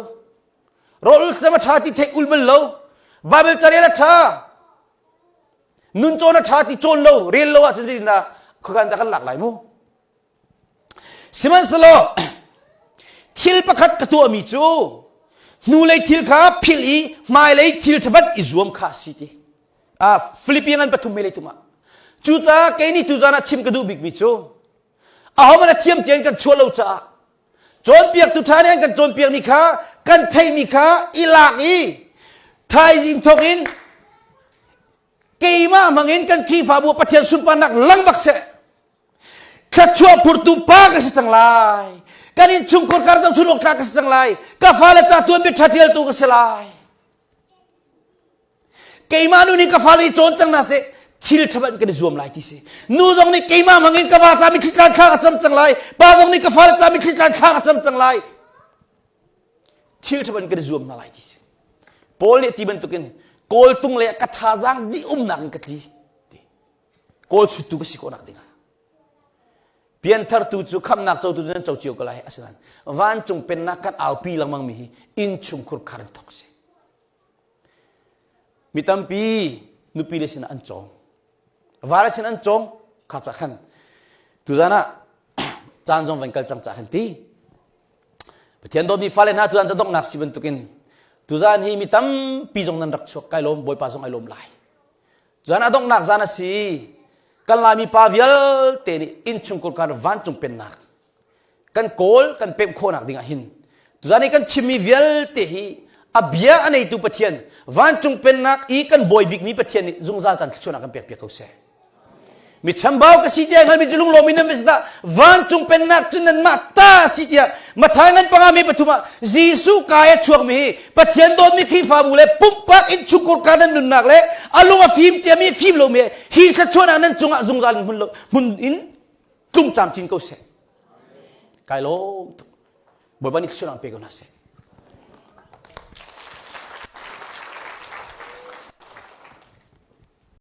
Speaker 1: Rawl ul a ṭha ti theih ul bal lo. Bible carel a ṭha. Nun cawn a ṭha ti cawn lo, rel lo ahcun zeitindah khuakan dah kan lak lai mu? Sihmanhsehlaw thil pakhat ka tuahmi cu hnulei thil kha philh i hmailei thil ṭhabat i zuam kha a si ti. Ah, Philippian ngan pathum mei tum ah. Cucaah kei nih tuzan ah chim ka duh bikmi cu ahohmanh a thiam cian kan chuah lo caah cawnpiaktu ṭha nih an kan cawnpiakmi kha kan theihmi kha i lak i thaizing thawk in keimah hmangin kan Khrihfabu Pathian sunparnak lang bak seh thluachuah phurtu pa ka si cang lai kan innchungkhar kar zohchun awk tlak ka si cang lai ka fale ca tuanbia ṭha ṭialtu ka si lai keimah nu nih ka fale i cawn cang hna seh thil ṭha ban kan i zuam lai ti si nu zong nih keimah hmangin ka va ca mitthli tlan thla ka cam cang lai pa zong nih ka fale ca mitthli tlan thla ka cam cang lai thil ṭha ban kan i zuam hna lai ti si Paul nih ti bantukin kawltung le ka thazaang dih umnak in ka tli ti kawl chuttu ka si khawhnak dingah pianthartu cu khamnak cotu nan co cio ko lai asinain vancung pennak kan aupi lengmang mi hi innchungkhur khar in thok si Mi tampi nupi le sinah an cawng. Vale sin an cawng kha ca khan tuzan ah caan zong van kal cang ca khan ti. Pathian dawtmi fale hna tuzan cu donghnak si bantukin tuzan hi mi tampi zong nan rak chuak kai lawm Bawipa zong ai lawm lai. Tuzan a donghnak zan a si. Kan Laimi pa vialte nih innchungkhar kar vancung pennak kan kawl kan pemh khawhnak dingah hin tuzan i kan chimmi vialte hi a bia a neitu Pathian vancung pennak i kan bawi bikmi Pathian nih zungzal caan thluachuahnak kan pekpiak ko seh mi chambau ka si tiah hngalmi cu lunglawm in nan va dah vancung pennak cu nanmah ta si tiah Mathai ngan panga mi pathum ah Jesuh kai a chuakmi hi Pathian dawtmi Khrihfabu le pumpak in chungkhur ka nan nunnak le a lung a fim ciami fim lomi hi thluachuahnak nan cungah zungzal in hmun lo hmun in tlung camcin ko seh. Kai lawm tuk. Bawipa nih thluachuahnak pe ko hna seh.